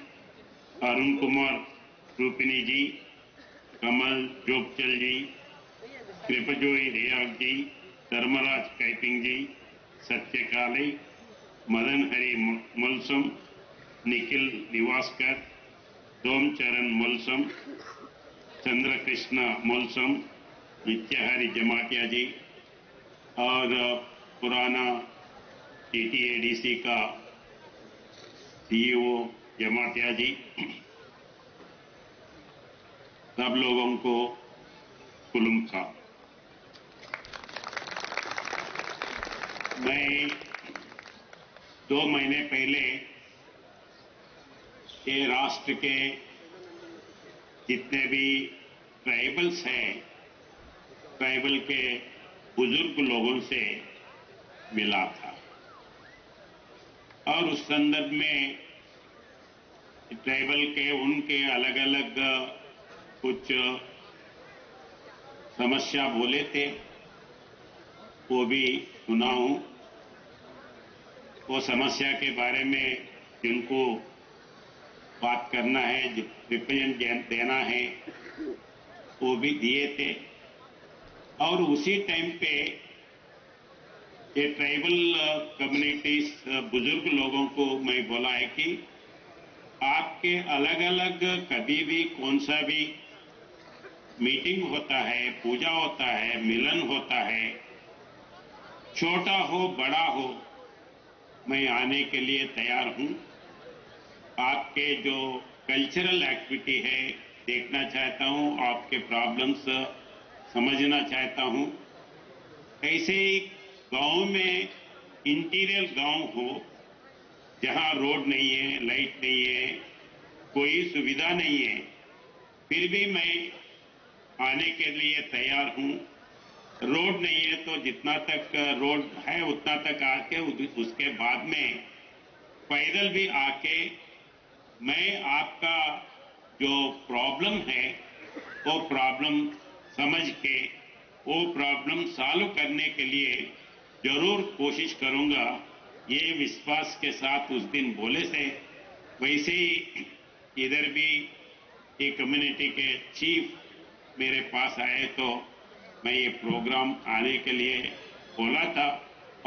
Arun Kumar Rupini ji, Kamal Jokchal ji, Kripajoy Reang ji, Dharmaraj Kaiping ji, Satya Kale, Madan Hari Molsom, Nikhil Nivaskar, Dom Charan Molsom, Chandra Krishna Molsom, Nitya Hari Jamatia ji, और पुराना टीटीएडीसी का सीईओ जमातिया जी, सब लोगों को खुलुमखा। मैं दो महीने पहले ये राष्ट्र के जितने भी ट्राइबल्स हैं, ट्राइबल के बुजुर्ग लोगों से मिला था और उस संदर्भ में ट्राइबल के उनके अलग-अलग कुछ समस्या बोले थे, वो भी सुना हूँ। वो समस्या के बारे में जिनको बात करना है, रिप्रेजेंट देना है, वो भी दिए थे। और उसी टाइम पे ये ट्राइबल कम्युनिटीज बुजुर्ग लोगों को मैं बोला है कि आपके अलग-अलग कभी भी कौन सा भी मीटिंग होता है, पूजा होता है, मिलन होता है, छोटा हो, बड़ा हो, मैं आने के लिए तैयार हूँ। आपके जो कल्चरल एक्टिविटी है, देखना चाहता हूँ, आपके प्रॉब्लम्स समझना चाहता हूँ। ऐसे ही गाँव में, इंटीरियर गाँव हो, जहाँ रोड नहीं है, लाइट नहीं है, कोई सुविधा नहीं है, फिर भी मैं आने के लिए तैयार हूँ। रोड नहीं है तो जितना तक रोड है उतना तक आके उस-, उसके बाद में पैदल भी आके मैं आपका जो प्रॉब्लम है वो प्रॉब्लम समझ के वो प्रॉब्लम सॉल्व करने के लिए जरूर कोशिश करूँगा। ये विश्वास के साथ उस दिन बोले थे। वैसे ही इधर भी ये कम्युनिटी के चीफ मेरे पास आए तो मैं ये प्रोग्राम आने के लिए बोला था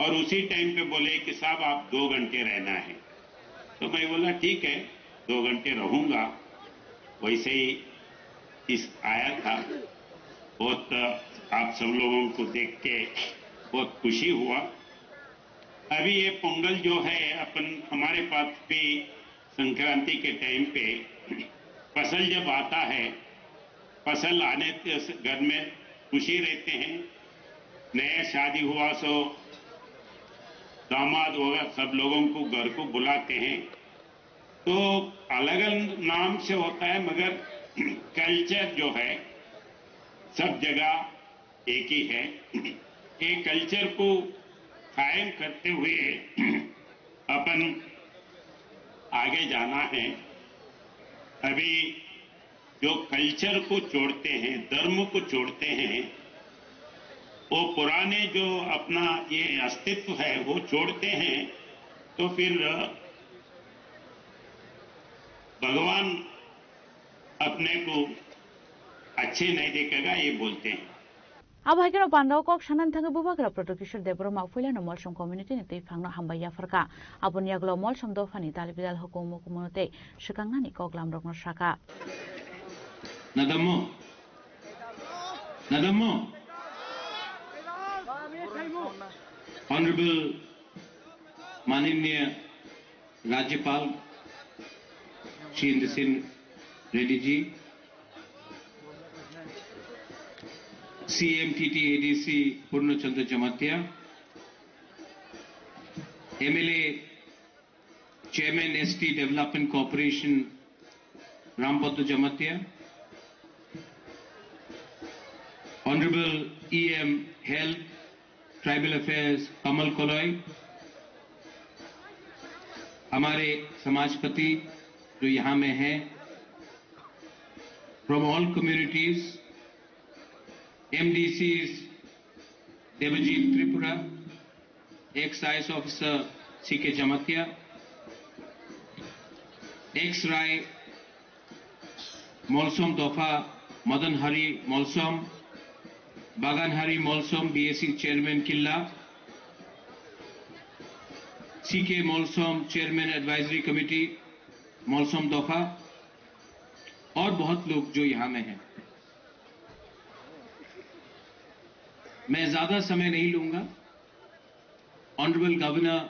और उसी टाइम पे बोले कि साहब आप दो घंटे रहना है। तो मैं बोला ठीक है, दो घंटे रहूँगा। वैसे ही इस आया था। बहुत आप सब लोगों को देख के बहुत खुशी हुआ। अभी ये पोंगल जो है अपन हमारे पास भी संक्रांति के टाइम पे फसल जब आता है, फसल आने से घर में खुशी रहते हैं। नया शादी हुआ सो दामाद वगैरह सब लोगों को घर को बुलाते हैं। तो अलग अलग नाम से होता है मगर कल्चर जो है सब जगह एक ही है। ये कल्चर को कायम करते हुए अपन आगे जाना है। अभी जो कल्चर को छोड़ते हैं, धर्म को छोड़ते हैं, वो पुराने जो अपना ये अस्तित्व है वो छोड़ते हैं तो फिर भगवान अपने को अच्छे नहीं देखेगा, ये बोलते हैं। Abo hai kheno pandao kok sanani thangwi Bubagra Pradyot Kishore Debbarma puilano Molsom community ni twiphangno hambai yapharkha. Aboni yagulo Molsom dophani dalbidal hukumu kumuno tei swkangnani koklamrokno sakha. Nadamo, nadamo, Honorable Mananiya Rajyapal Shri Indrasen Reddy ji, C M T T A D C Purna Chandra Jamatia, M L A Chairman S T Development Corporation Rambhadra Jamatia, Honorable E M Health Tribal Affairs Kamal Koloi, हमारे समाजपति जो यहाँ में हैं, from all communities, M D Cs Debajit Tripura, ex I A S officer C K Jamatia, ex Rai Molsom Dopha Madan Hari Molsom, Bagan Hari Molsom B A C chairman Killa, C K Molsom chairman advisory committee Molsom Dopha, और बहुत लोग जो यहाँ में हैं। मैं ज्यादा समय नहीं लूंगा। ऑनरेबल गवर्नर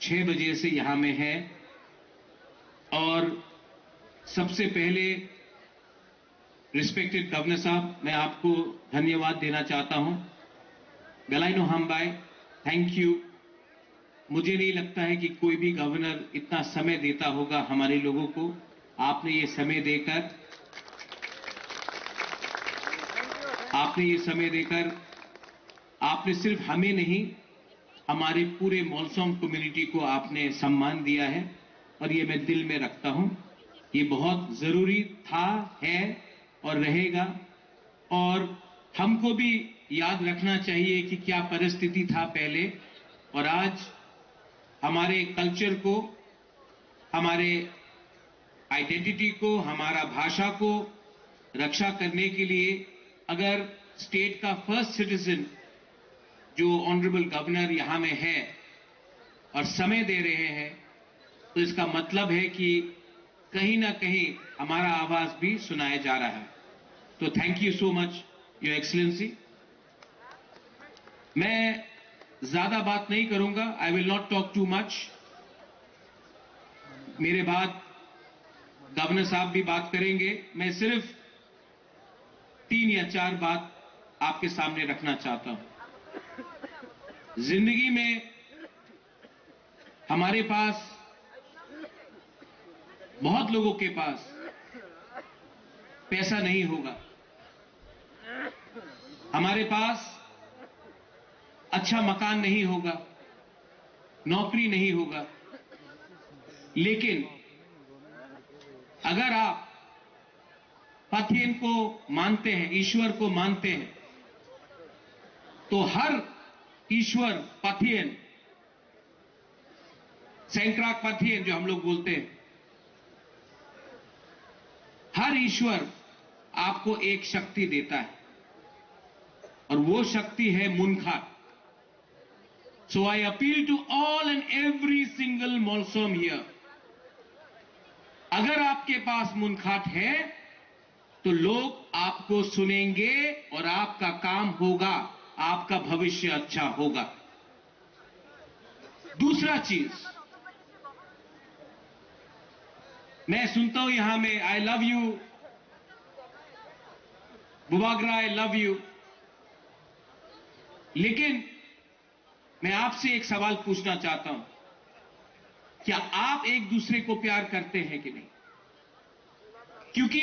छह बजे से यहाँ में है और सबसे पहले रिस्पेक्टेड गवर्नर साहब, मैं आपको धन्यवाद देना चाहता हूँ। Galaino hambai, thank you। मुझे नहीं लगता है कि कोई भी गवर्नर इतना समय देता होगा हमारे लोगों को। आपने ये समय देकर, आपने ये समय देकर, आपने सिर्फ हमें नहीं, हमारे पूरे मोलसोम कम्युनिटी को आपने सम्मान दिया है और ये मैं दिल में रखता हूँ। ये बहुत जरूरी था, है और रहेगा। और हमको भी याद रखना चाहिए कि क्या परिस्थिति था पहले और आज। हमारे कल्चर को, हमारे आइडेंटिटी को, हमारा भाषा को रक्षा करने के लिए अगर स्टेट का फर्स्ट सिटीजन जो ऑनरेबल गवर्नर यहाँ में है और समय दे रहे हैं, तो इसका मतलब है कि कहीं ना कहीं हमारा आवाज भी सुनाया जा रहा है। तो thank you so much, Your Excellency। मैं ज्यादा बात नहीं करूंगा, I will not talk too much। मेरे बाद गवर्नर साहब भी बात करेंगे। मैं सिर्फ तीन या चार बात आपके सामने रखना चाहता हूं। जिंदगी में हमारे पास, बहुत लोगों के पास पैसा नहीं होगा, हमारे पास अच्छा मकान नहीं होगा, नौकरी नहीं होगा, लेकिन अगर आप पथियन को मानते हैं, ईश्वर को मानते हैं, तो हर ईश्वर पथियन, सैंक्राक पथियन जो हम लोग बोलते हैं, हर ईश्वर आपको एक शक्ति देता है और वो शक्ति है मुनखाट। So I appeal to all and every single Molsom here, अगर आपके पास मुनखाट है तो लोग आपको सुनेंगे और आपका काम होगा, आपका भविष्य अच्छा होगा। दूसरा चीज, मैं सुनता हूं यहां में, "I love you Bubagra, I love you।" लेकिन मैं आपसे एक सवाल पूछना चाहता हूं, क्या आप एक दूसरे को प्यार करते हैं कि नहीं? क्योंकि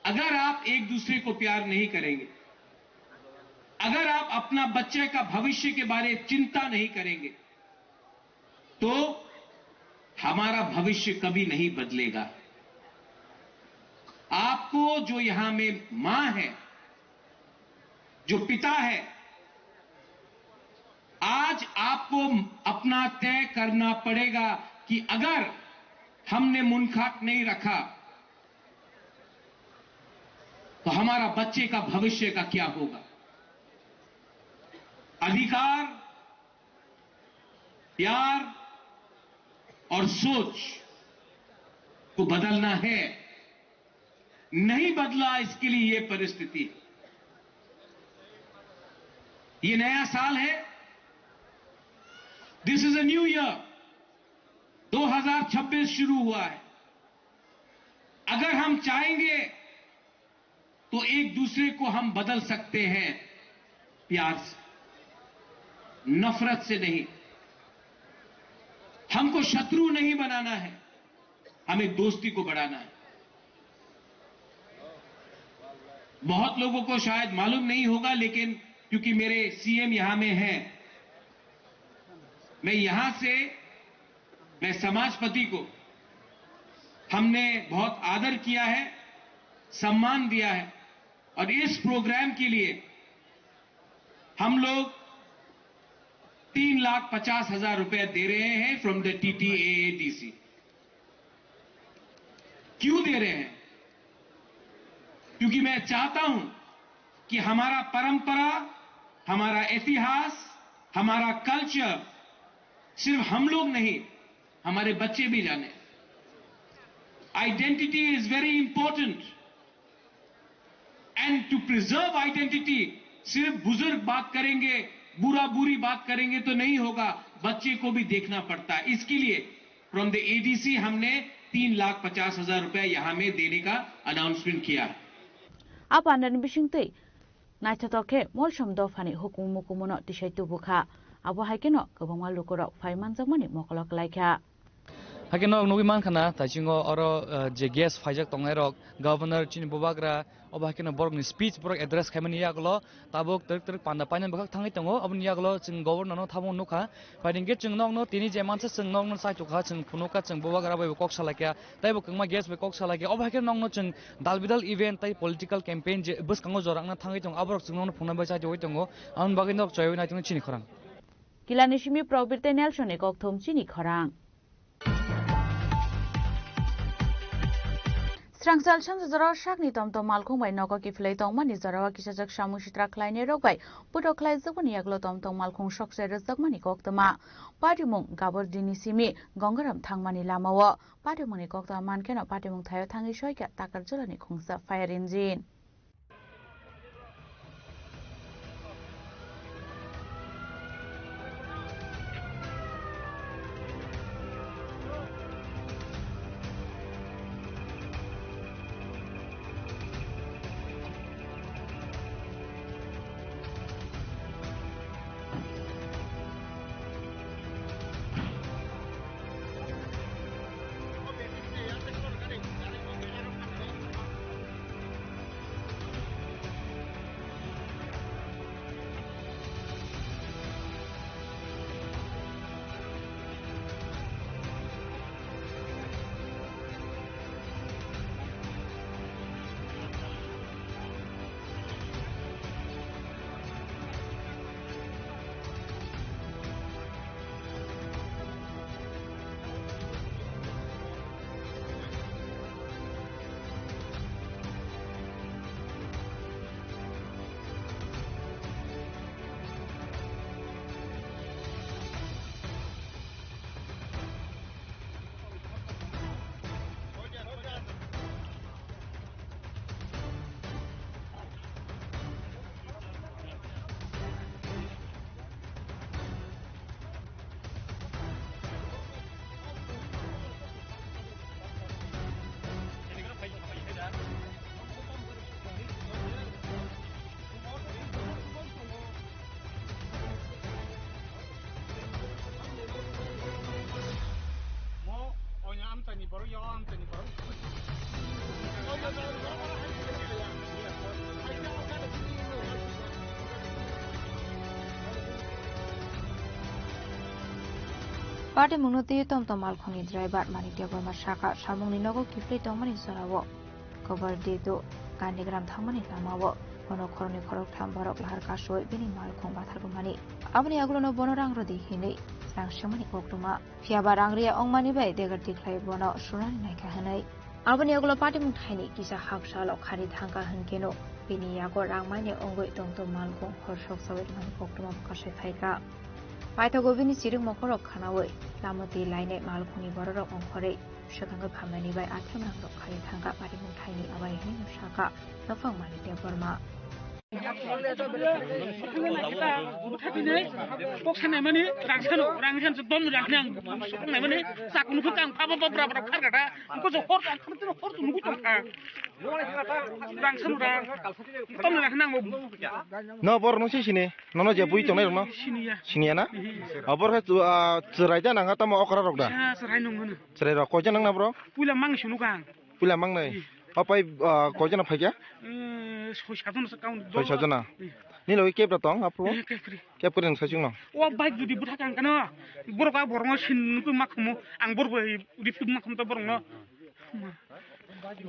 अगर आप एक दूसरे को प्यार नहीं करेंगे, अगर आप अपना बच्चे का भविष्य के बारे चिंता नहीं करेंगे, तो हमारा भविष्य कभी नहीं बदलेगा। आपको जो यहां में मां है, जो पिता है, आज आपको अपना तय करना पड़ेगा कि अगर हमने मुनखाट नहीं रखा तो हमारा बच्चे का भविष्य का क्या होगा। अधिकार, प्यार और सोच को बदलना है। नहीं बदला, इसके लिए ये परिस्थिति। ये नया साल है, this is a new year। दो हज़ार छब्बीस शुरू हुआ है। अगर हम चाहेंगे तो एक दूसरे को हम बदल सकते हैं, प्यार से, नफरत से नहीं। हमको शत्रु नहीं बनाना है, हमें दोस्ती को बढ़ाना है। बहुत लोगों को शायद मालूम नहीं होगा, लेकिन क्योंकि मेरे सीएम यहां में हैं, मैं यहां से, मैं समाजपति को, हमने बहुत आदर किया है, सम्मान दिया है। और इस प्रोग्राम के लिए हम लोग तीन लाख पचास हजार रुपए दे रहे हैं फ्रॉम द टीटीएएडीसी। क्यों दे रहे हैं? क्योंकि मैं चाहता हूं कि हमारा परंपरा, हमारा इतिहास, हमारा कल्चर सिर्फ हम लोग नहीं, हमारे बच्चे भी जाने। Identity is very important। And to preserve identity, सिर्फ बुजुर्ग बात करेंगे, बूढ़ा बूढ़ी बात करेंगे तो नहीं होगा, बच्चे को भी देखना पड़ता है। इसके लिए फ्रॉम द एडीसी हमने तीन लाख पचास हजार रुपए यहाँ में देने का अनाउंसमेंट किया है। A pandani bisingtwi naithotok khe Molsom dophani hukumu mukumuno tisai tubu kha. Abo hai kheno kwbangma lukurok phai manjakmani mokolo klai kha. Hakhe norok nugwi mankha na, taisingo oro, eh, je guest phaijak tongnai rok, governor chini bubagra, obo hakhe no borokni speech borok address khaimani yagulo tabuk twrwk twrwk panda painani bwkhak thangwi tongo. Oboni yagulo chwng governor no tamo nukha. Phaidi hwnkhe chwng nokno tini je mansa chwng nokno chaitukha, chwng phunukha, chwng bubagra bai bo kok salaikha, tei bo kwbangma guest bai kok salaikha. Obo hakhe nokno chwng dal bidal event tei political campaign je bwskango jora wngna thangwi tongo, aborok chwng nokno phunukna bai chaitugwi tongo. Aboni bagwi nok chaywi naitongo chini khorang. Kilani simi Probir tei Nelson ni kokthum chini khorang. Srangchal sanjajora sakni tomtom malkhung bai nogo kiphilwi tongmani jorao kisajak samung sitra khlainai rok bai putok khlaijakmani yagulo tomtom malkhung sokse rwjakmani koktwma. Patimung Gabor dini simi Gongaram thangmani lamao patimungni koktwma mankheno patimung thaio thangwi soikha Takarjulani khungsa fire engine. Patimungno twi tomtom malkhungni driver Manik Debbarma sakha, samungni nogo kiphilwi tongmani jorao. Kobar Dedo Gandhigram thangmani lamao bono khoroknwi khoroktham borok lahar kasui bini malkhung bathargwmani. Aboni agulono bono rang rwdi hinwi rang swngmani koktwma. Phiyaba rang riya wngmani bai degar tikhlai bono sunani naikha hinwi. Aboni agulo patimung thaini kisa haksa lokhani thangkha hwnkeno bini yago rang manya wngwi tongtong malkhung hor soksawi rwmani koktwma bwkha sai phaikha. Paithago bini chirwk mokhorok khwnawi lama twi lainai malkhungni bororok ongkhorwi swkangwi phaimani bai athemrangrok khai thangkha patimung thaini abai hinwi sakha nophang Manik Debbarma. Kok sanai mani rang sano, rang sano, bom rang nang, kok nai mani sak nukho kang pha pha pha pha pha kharkha ta, kok so hor kang kham tino hor nukho tong kha. Rang sano rang, tom rang nang mo. No bor no si sini, nono je bui tongnai rokno. Siniya. Siniya na? Abor khe chu-, ah, chwrai da nang tamo okra rok da. Sa chwrai nung mano. Chwrai rok koi jan nang na bro? Puila mang sunu kang. Puila mang nai. Hmm. Apai, ah, koi jan phai kya? Eh, soi sajon sa kaun. Soi sajon na. Hmm. Ni logi kebra tong apo? Eh, kebri. Kebri nang sachung no. O bike jodi butha kang kano. Borok a borok no sin nukui makhumu. Ang borok bai ripit makhum to borok no.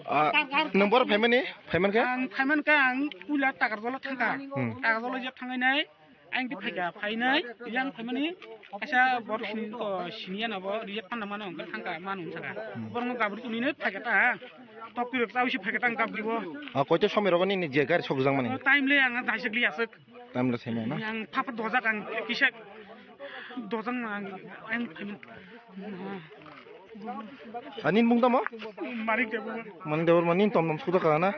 Ah, nwng boro phaimani, phaiman khe? Ang phaiman khe ang puila Takarjala thangkha. Hmm. Takarjala je thangai nai, ang di phaikha, phainai, yang phaimani kaisa bor sini to siniya na bo, reject phanna mano, ang thangkha, mano thangkha. Hmm. Borno gabri tunine phaikha ta, ha. Tok pirok chao si phaikha ta, ang gabri bo. Ah, koito somoi rogo nini je gari sokjak mani? Oh, time le ang daisik li asuk. Time le seme na? Ang papa dojak ang kisa dojak ang, ang phaimani. Ani mung tamo? Manik Debbarma. Manik Debbarma, nini tom tom suda ka na?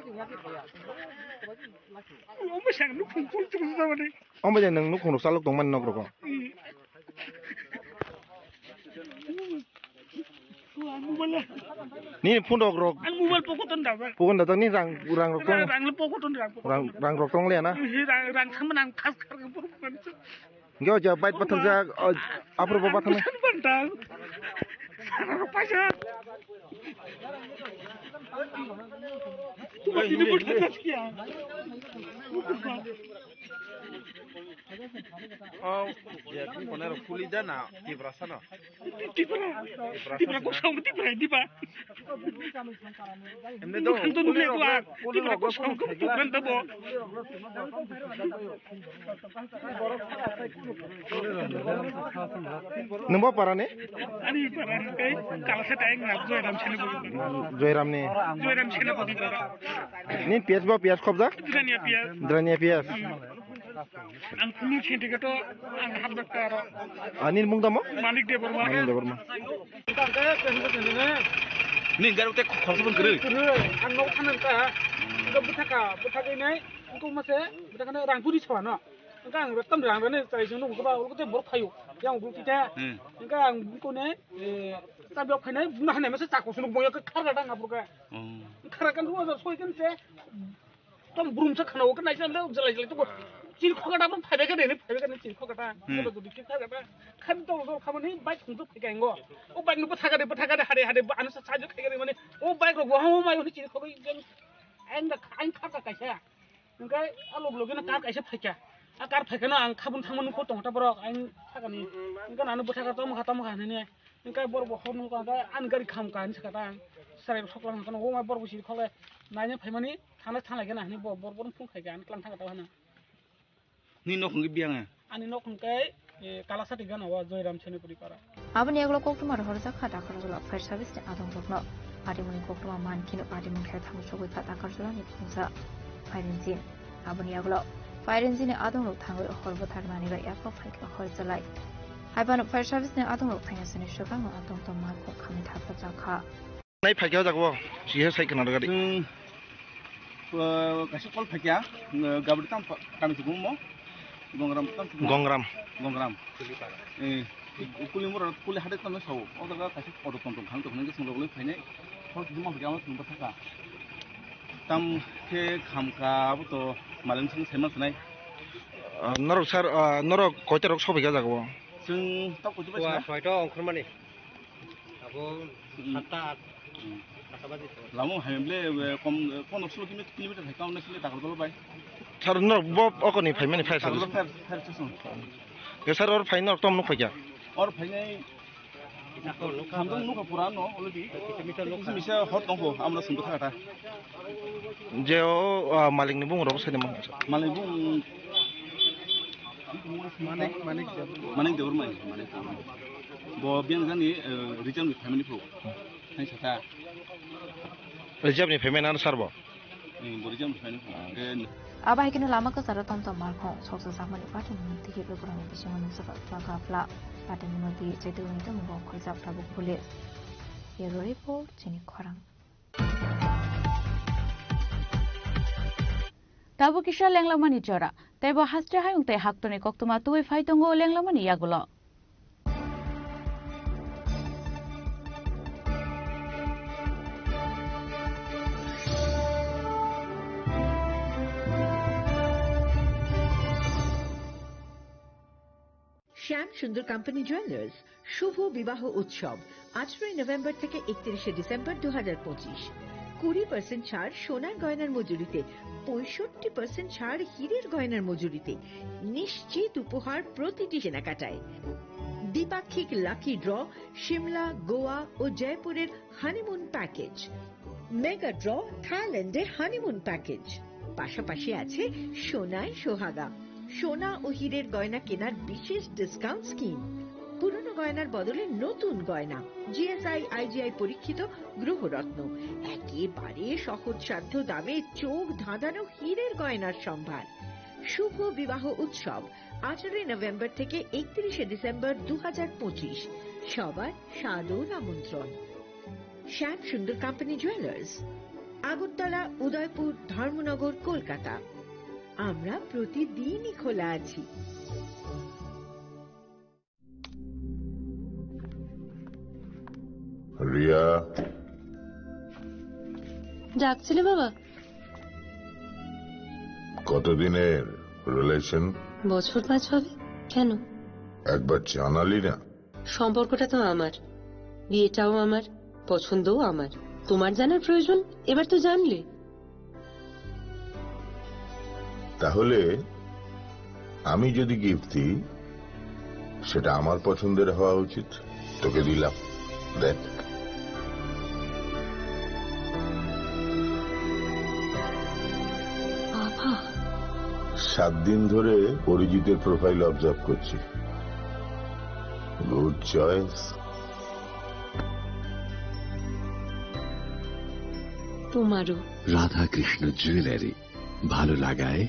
Omo sang nukhung kul chuk suda mani. Omo je nwng nukhung rok chalok tong mani nok rok. Nini phone rok rok. Ang mobile pocket on da ba. Pocket on da ni rang, rang rok tong. Rang le pocket on da. Rang, rang rok tong le na? Rang, rang sama nang khas khar. Nge o ja bike pathang jak, o, aphuru bo pathang. Paisa. O, je tini konai rok kuli da na, Tiprasa no? Tipra. Tipra kok saung Tipra, Tipra. Emne do, kuli rok le, kuli rok le phone khai kla. Nwng bo para ni? Ani para ni kai Kalasa tai ngap Joyram sene bo. Joyram ni. Joyram sene bo. Ni P S bo P S khobjak? Drania P S. Drania P S. Ang kunu sente to ang habda karo. Ani mung tamo? Manik Debbarma. Manik Debbarma. Ni gari te khorsa bang kiri. Ang no thanan ta. Ko butaka, butaka nai. Ko mase, butaka na rang puri chwa no. Engka ang rektam rang rane chai jeng nung ba ulo te bor phayo. Yang ulo kita. Hmm. Engka ang ko ne, eh, ta biok phainai buna hanai mase chako sunuk boyo ke khar gata ngapur ka. Hmm. Khar kan ruwa soi kan se. Tom brum sa khana o kan naisa le jalai jalai to. Chiri khogata brum phaibe ka de ne phaibe ka ne chiri khogata. Hmm. Ko to dikhe khar gata. Khan to to khamani bike khung to phai ka ngo. O bike no bwtha ka de bwtha ka de hade hade ano sa sa jo khai ka de mane. O bike ro go ha mai chiri khogai jeng. Ang da ang khar ka kaisa. Hingke a log loge no kar kaisa phaikha. A kar phaikha no ang khabun thangma nukho tongkha borok ang sakani. Hingke ano bwthakha tamo kha tamo kha hinwi. Hingke borok bo hor nukha hingke ani gari kham kha hinwi sakha ta. Sarai soklang hingke no o mai borok bo siri khole naina phaimani thana thanglai khe na hinwi bo borok borok phung khaikha ani tlang thangkha ta hwnwi. Nini nok hingke biyang e? Ani nok hingke, eh, Kalasati gana o Joyram Senapuri para. Aboni yagulo koktwma rohorjak kha Takarjala fire service ni adongrokno. Atimoni koktwma man kheno atimoni khe thangwi chogwi kha Takarjala ni phungsa Phairinjin. Aboni yagulo Phairinjin ni adongrok thangwi hor bwtharmani bai yaphak phai kha hor chalai. Haibano fire service ni adongrok phaina sini swkangno adong tongma kok khamwi thapajak kha. Nai phaikha o jaga o, chini sai khna rwgadi. Chwng, uh, kaisa call phaikha, uh, gabri tam pa-, kami se bungmo, Gongram tam se bungmo. Gongram. Gongram. Eh, kuli mura, kuli hade tam sao. O jaga kaisa auto tong tong khang tong khang ke sung rogoi phainai. Hor kisa ma phaikha, ama sung pathaka. Tam khe khamkha, abo to maleng sung sema sanai. Uh, norok sir, uh, norok koita rok sobai kha jaga o? Chwng tok koita bai sina? Soito ongkhormani. Abo hmm. Satta, at, hmm. Satta baje to. Lamo hai mle, eh, kom, eh, pondro solo kilometer hai kauna sile Takarjala bai. Sir, norok bo okoni phaimani phai sir. Takarjala phai, phai station. Ke sir, or phai norok tom nuk phaikha? Or phainai khamdong nukha pura no already. Kisa misa hot tongkho, amra sungkha thakha ta. Je o, ah, malikni bung rok sai de man. Malikni bung Manik, Manik Debbarma. Manik Debbarma, Manik Debbarma. Bo biyang jani, eh, Rijang ni family phu. Hai sata. Rijang ni family ano sar bo? Eh, bo Rijang ni family phu. Eh, Abo hai kheno lama kwcharo tom tom malkhung soksa jakmani patimungno twiwi lukurokni bisingo nukjagwi phlak phlak. Patimungno twiwi chaitukni tongmungo kholjak tabuk police. Bureau report, chini khorang. Tabuk kisa lenglamani jora. Teibo haste hayung tei haktorni koktwma tubui phai tongo lenglamani yagulo. শ্যাম সুন্দর company jewellers শুভ বিবাহ উৎসব আঠারোই নভেম্বর থেকে একত্রিশে ডিসেম্বর দু হাজার পঁচিশ। কুড়ি পার্সেন্ট ছাড় সোনার গয়নার মজুরিতে, পঁয়ষট্টি পার্সেন্ট ছাড় হীরের গয়নার মজুরিতে। নিশ্চিত উপহার প্রতিটি কেনাকাটায়। দ্বিপাক্ষিক লাকি ড্র, সিমলা, গোয়া ও জয়পুরের হানিমুন প্যাকেজ। মেগা ড্র থাইল্যান্ডে হানিমুন প্যাকেজ, পাশাপাশি আছে সোনায় সোহাগা, সোনা ও হীরের গয়না কেনার বিশেষ ডিসকাউন্ট স্কিম। পুরনো গয়নার বদলে নতুন গয়না, জিএসআই আইজিআই পরীক্ষিত গ্রহরত্ন, একেবারে সহজসাধ্য দামে চোখ ধাঁধানো হীরের গয়নার সম্ভার। শুভ বিবাহ উৎসব আঠারোই নভেম্বর থেকে একত্রিশে ডিসেম্বর দু হাজার পঁচিশ। সবার সাদর আমন্ত্রণ। শ্যাম সুন্দর কোম্পানি জুয়েলার্স, আগরতলা, উদয়পুর, ধর্মনগর, কলকাতা। আমরা প্রতিদিনই খোলা আছি। রিয়া, ডাকছিলে বাবা? কতদিনের রিলেশন? বছর পাঁচ হবে। কেন? একবার জানালি না। সম্পর্কটা তো আমার, বিয়েটাও আমার, পছন্দও আমার। তোমার জানার প্রয়োজন? এবার তো জানলে। তাহলে আমি যদি গিফট দিই, সেটা আমার পছন্দের হওয়া উচিত। তোকে দিলাম, দেখ। বাবা। সাত দিন ধরে অরিজিতের প্রোফাইল অবজার্ভ করছি। Good choice. তোমারও। রাধাকৃষ্ণ জুয়েলারি, ভালো লাগায়,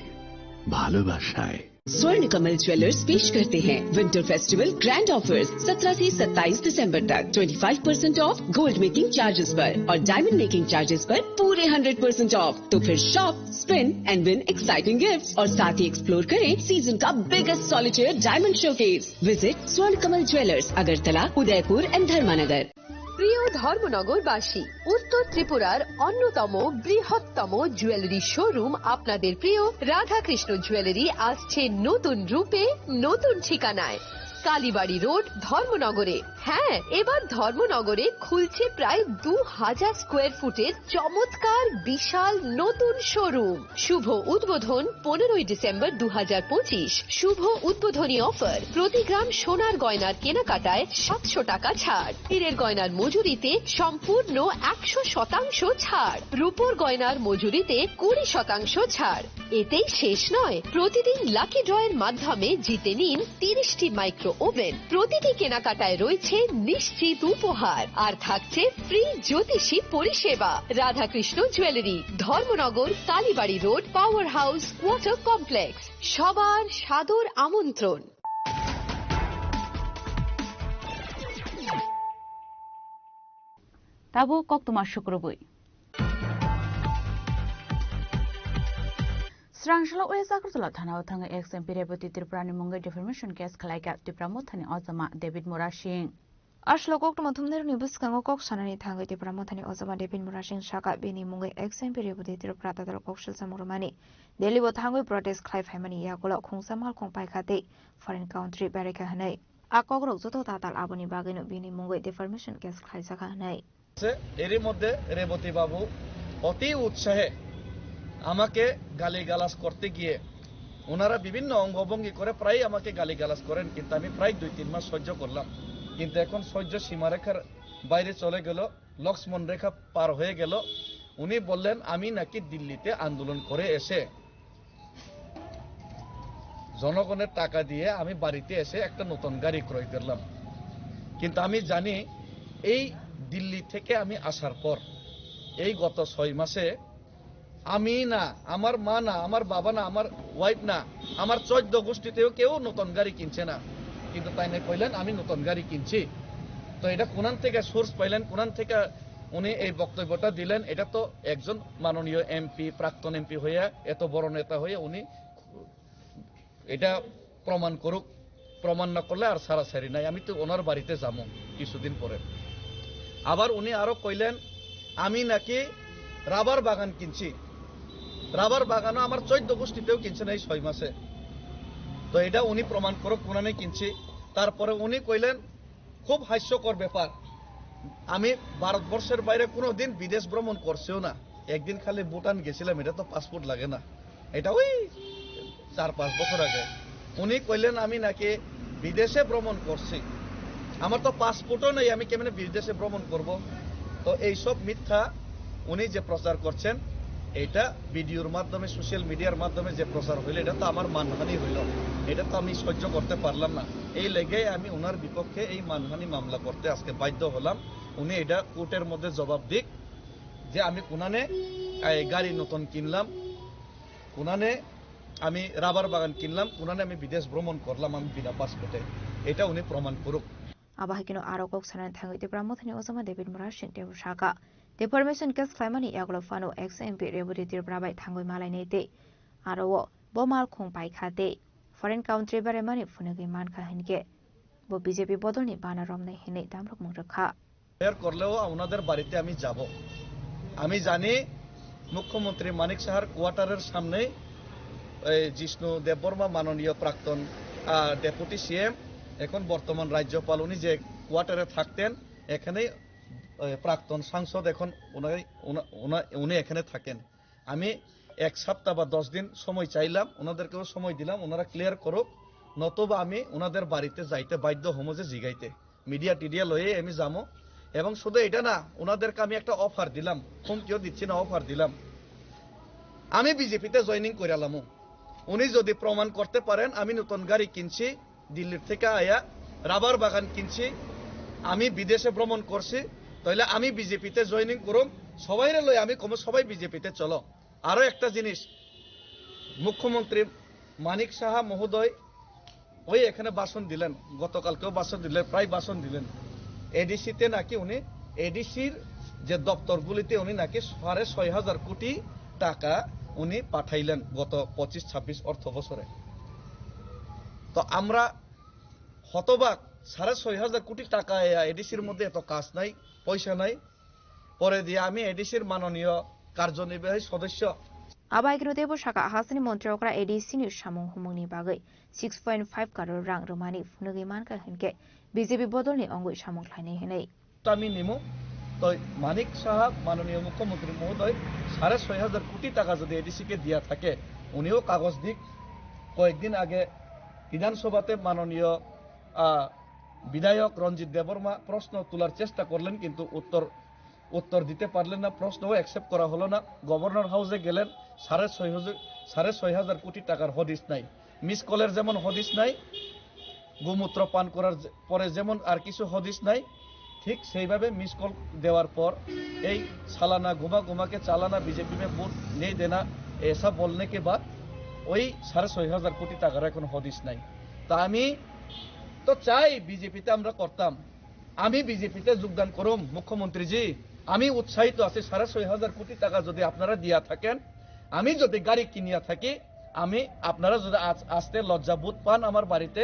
ভালোবাসায়। स्वर्ण कमल ज्वेलर्स पेश करते हैं विंटर फेस्टिवल ग्रैंड ऑफर्स। सत्रह से सत्ताईस दिसंबर तक twenty five percent of gold making charges पर और डायमंड मेकिंग चार्जेस पर पूरे हंड्रेड परसेंट ऑफ। तो फिर shop, spin and win exciting gifts और साथ ही एक्सप्लोर करें सीजन का biggest solitaire diamond showcase. Visit स्वर्ण कमल ज्वेलर्स, अगरतला, उदयपुर एंड धर्मानगर। প্রিয় ধর্মনগরবাসী, উত্তর ত্রিপুরার অন্যতম বৃহত্তম জুয়েলারি শোরুম আপনাদের প্রিয় রাধাকৃষ্ণ জুয়েলারি আসছে নতুন রূপে, নতুন ঠিকানায়। কালীবাড়ি রোড, ধর্মনগরে। হ্যাঁ, এবার ধর্মনগরে খুলছে প্রায় দু হাজার স্কোয়ার ফুটের চমৎকার বিশাল নতুন শোরুম। শুভ উদ্বোধন পনেরোই ডিসেম্বর দু হাজার পঁচিশ। শুভ উদ্বোধনী অফার, প্রতি গ্রাম সোনার গয়নার কেনাকাটায় সাতশো টাকা ছাড়, হীরের গয়নার মজুরিতে সম্পূর্ণ একশো শতাংশ ছাড়, রূপোর গয়নার মজুরিতে কুড়ি শতাংশ ছাড়। এতেই শেষ নয়, প্রতিদিন লাকি ড্রয়ের মাধ্যমে জিতে নিন তিরিশটি মাইক্রো ওভেন। প্রতিটি কেনাকাটায় রয়েছে নিশ্চিত উপহার, আর থাকছে ফ্রি জ্যোতিষী পরিষেবা। Radhakrishna jewellery, Dharmanagar, Kalibari road, power house, water complex. সবার সাদর আমন্ত্রণ। Tabuk koktwma sukrubwi. Srangsalao West Agartala thana o thangwi ex M P Rebati Tripura ni mungwi defamation case khwlaikha Tipra Mothani ojama David Murasing. Aswk koktwma thumnairokni bwskango kok sanani thangwi Tipra Mothani ojama David Murasing sakha, bini mungwi ex M P Rebati Tripura tatal kok silsamung rwmani Delhi o thangwi protest khlai phaimani yagulo khungsa malkhung paikha tei foreign country beraikha hwnwi. A kokrok joto tatal aboni bagwino bini mungwi defamation case khlaijakha hwnwi. এরই মধ্যে রেবতী বাবু অতি উৎসাহে আমাকে গালিগালাজ করতে গিয়ে ওনারা বিভিন্ন অঙ্গভঙ্গি করে প্রায় আমাকে গালিগালাজ করেন, কিন্তু আমি প্রায় দুই তিন মাস সহ্য করলাম। কিন্তু এখন সহ্য সীমারেখার বাইরে চলে গেল, লক্ষ্মণ রেখা পার হয়ে গেল। উনি বললেন আমি নাকি দিল্লিতে আন্দোলন করে এসে জনগণের টাকা দিয়ে আমি বাড়িতে এসে একটা নতুন গাড়ি ক্রয় করলাম। কিন্তু আমি জানি এই দিল্লি থেকে আমি আসার পর এই গত ছয় মাসে আমি না, আমার মা না, আমার বাবা না, আমার ওয়াইফ না, আমার চোদ্দ গোষ্ঠীতেও কেউ নতুন গাড়ি কিনছে না। কিন্তু তাই না কইলেন আমি নতুন গাড়ি কিনছি। তো এটা কোনান থেকে সোর্স পাইলেন, কোনান থেকে উনি এই বক্তব্যটা দিলেন? এটা তো একজন মাননীয় এমপি, প্রাক্তন এমপি হয়ে, এত বড় নেতা হয়ে উনি এটা প্রমাণ করুক। প্রমাণ না করলে আর সারাসারি নাই। আমি তো ওনার বাড়িতে যাবো কিছুদিন পরে। আবার উনি আরো কইলেন আমি নাকি রাবার বাগান কিনছি। রাবার বাগানও আমার চোদ্দ গোষ্ঠীতেও কিনছে না এই ছয় মাসে। তো এটা উনি প্রমাণ করুক কোনানে কিনছি। তারপরে উনি কইলেন খুব হাস্যকর ব্যাপার, আমি ভারতবর্ষের বাইরে কোনোদিন বিদেশ ভ্রমণ করছিও না। একদিন খালি ভুটান গেছিলাম, এটা তো পাসপোর্ট লাগে না, এটা ওই চার পাঁচ বছর আগে। উনি কইলেন আমি নাকি বিদেশে ভ্রমণ করছি, আমার তো পাসপোর্টও নেই, আমি কেমনে বিদেশে ভ্রমণ করব? তো এইসব মিথ্যা উনি যে প্রচার করছেন, এটা ভিডিওর মাধ্যমে, সোশ্যাল মিডিয়ার মাধ্যমে যে প্রচার হইল, এটা তো আমার মানহানি হইল, এটা তো আমি সহ্য করতে পারলাম না। এই লেগে আমি ওনার বিপক্ষে এই মানহানি মামলা করতে আজকে বাধ্য হলাম। উনি এটা কোর্টের মধ্যে জবাব দিক যে আমি কোনানে এই গাড়ি নতুন কিনলাম, কোনানে আমি রাবার বাগান কিনলাম, কোনানে আমি বিদেশ ভ্রমণ করলাম আমি বিনা পাসপোর্টে, এটা উনি প্রমাণ করুক। Abo hai kheno aro kok sanani thangwi Tipra Mothani Ojama David Murasing teibo saka, defamation case khlaimani yagulo phano ex M P Rebati Tripura bai thangwi malainai tei aro o bo malkhung paikha tei foreign country beraimani phunugwi mankha hinkhe bo B J P bodolni bana romnai hinwi damrokmung rwkha. Fair করলেও ওনাদের বাড়িতে আমি যাব। আমি জানি মুখ্যমন্ত্রী মানিক সাহার কোয়ার্টারের সামনেই এই জিষ্ণু দেববর্মা, মাননীয় প্রাক্তন, আহ, ডেপুটি সিএম, এখন বর্তমান রাজ্যপাল, উনি যে কোয়ার্টারে থাকতেন, এখানেই, আহ, প্রাক্তন সাংসদ এখন ওনারাই, ওনা-, ওনা-, উনি এখানে থাকেন। আমি এক সপ্তাহ বা দশ দিন সময় চাইলাম, ওনাদেরকেও সময় দিলাম, ওনারা ক্লিয়ার করুক, নতুবা আমি ওনাদের বাড়িতে যাইতে বাধ্য হবো যে জিগাইতে। মিডিয়া টিডিয়া লয়ে আমি যাবো। এবং শুধু এটা না, ওনাদেরকে আমি একটা অফার দিলাম, হুমকিও দিচ্ছি না, অফার দিলাম, আমি বিজেপিতে জয়েনিং করে আলামু। উনি যদি প্রমাণ করতে পারেন আমি নতুন গাড়ি কিনছি, দিল্লির থেকে আয়া রাবার বাগান কিনছি, আমি বিদেশে ভ্রমণ করছি, তাহলে আমি বিজেপিতে জয়েনিং করুম। সবাইরে লই আমি কমো, সবাই বিজেপিতে চলো। আরো একটা জিনিস, মুখ্যমন্ত্রী মানিক সাহা মহোদয় ওই এখানে ভাষণ দিলেন, গতকালকেও ভাষণ দিলেন, প্রায় ভাষণ দিলেন। এডিসিতে নাকি উনি, এডিসির যে দপ্তরগুলিতে উনি নাকি সাড়ে ছয় হাজার কোটি টাকা উনি পাঠাইলেন গত পঁচিশ ছাব্বিশ অর্থ বছরে। তো আমরা হতবাক, সাড়ে ছয় হাজার কোটি টাকা এডিসির মধ্যে এত কাজ নাই, পয়সা নাই। পরে দিয়ে আমি এডিসির মাননীয় কার্যনির্বাহী সদস্য। Abo hai kheno teibo saka, hasteni montri okra A D C ni samung humung ni bagwi six point five crore rang rwmani phunugwi mankha hinkhe B J P bodolni wngwi samung khlainai hinwi. আমি নিমু। তো মানিক সাহা, মাননীয় মুখ্যমন্ত্রী মহোদয়, সাড়ে ছয় হাজার কোটি টাকা যদি এডিসি কে দিয়া থাকে, উনিও কাগজ দিক। কয়েকদিন আগে বিধানসভাতে মাননীয়, আহ, বিধায়ক রঞ্জিত দেববর্মা প্রশ্ন তোলার চেষ্টা করলেন, কিন্তু উত্তর উত্তর দিতে পারলেন না, প্রশ্নও অ্যাকসেপ্ট করা হলো না। গভর্নর হাউসে গেলেন, সাড়ে ছয় হাজার, সাড়ে ছয় হাজার কোটি টাকার হদিস নাই। মিস কলের যেমন হদিস নাই, গোমূত্র পান করার যে, পরে যেমন আর কিছু হদিস নাই, ঠিক সেইভাবে মিস কল দেওয়ার পর এই সালানা ঘুমা ঘুমাকে চালানা, বিজেপি মে ভোট নেই দেনা, এসা বলনে কে বাদ ওই সাড়ে ছয় হাজার কোটি টাকার এখন হদিস নাই। তা আমি তো চাই বিজেপিতে আমরা করতাম, আমি বিজেপিতে যোগদান করুম মুখ্যমন্ত্রীজি। আমি উৎসাহিত আছি, সাড়ে ছয় হাজার কোটি টাকা যদি আপনারা দিয়া থাকেন, আমি যদি গাড়ি কিনিয়া থাকি, আমি, আপনারা যদি আজ, আসতে লজ্জাবোধ পান আমার বাড়িতে,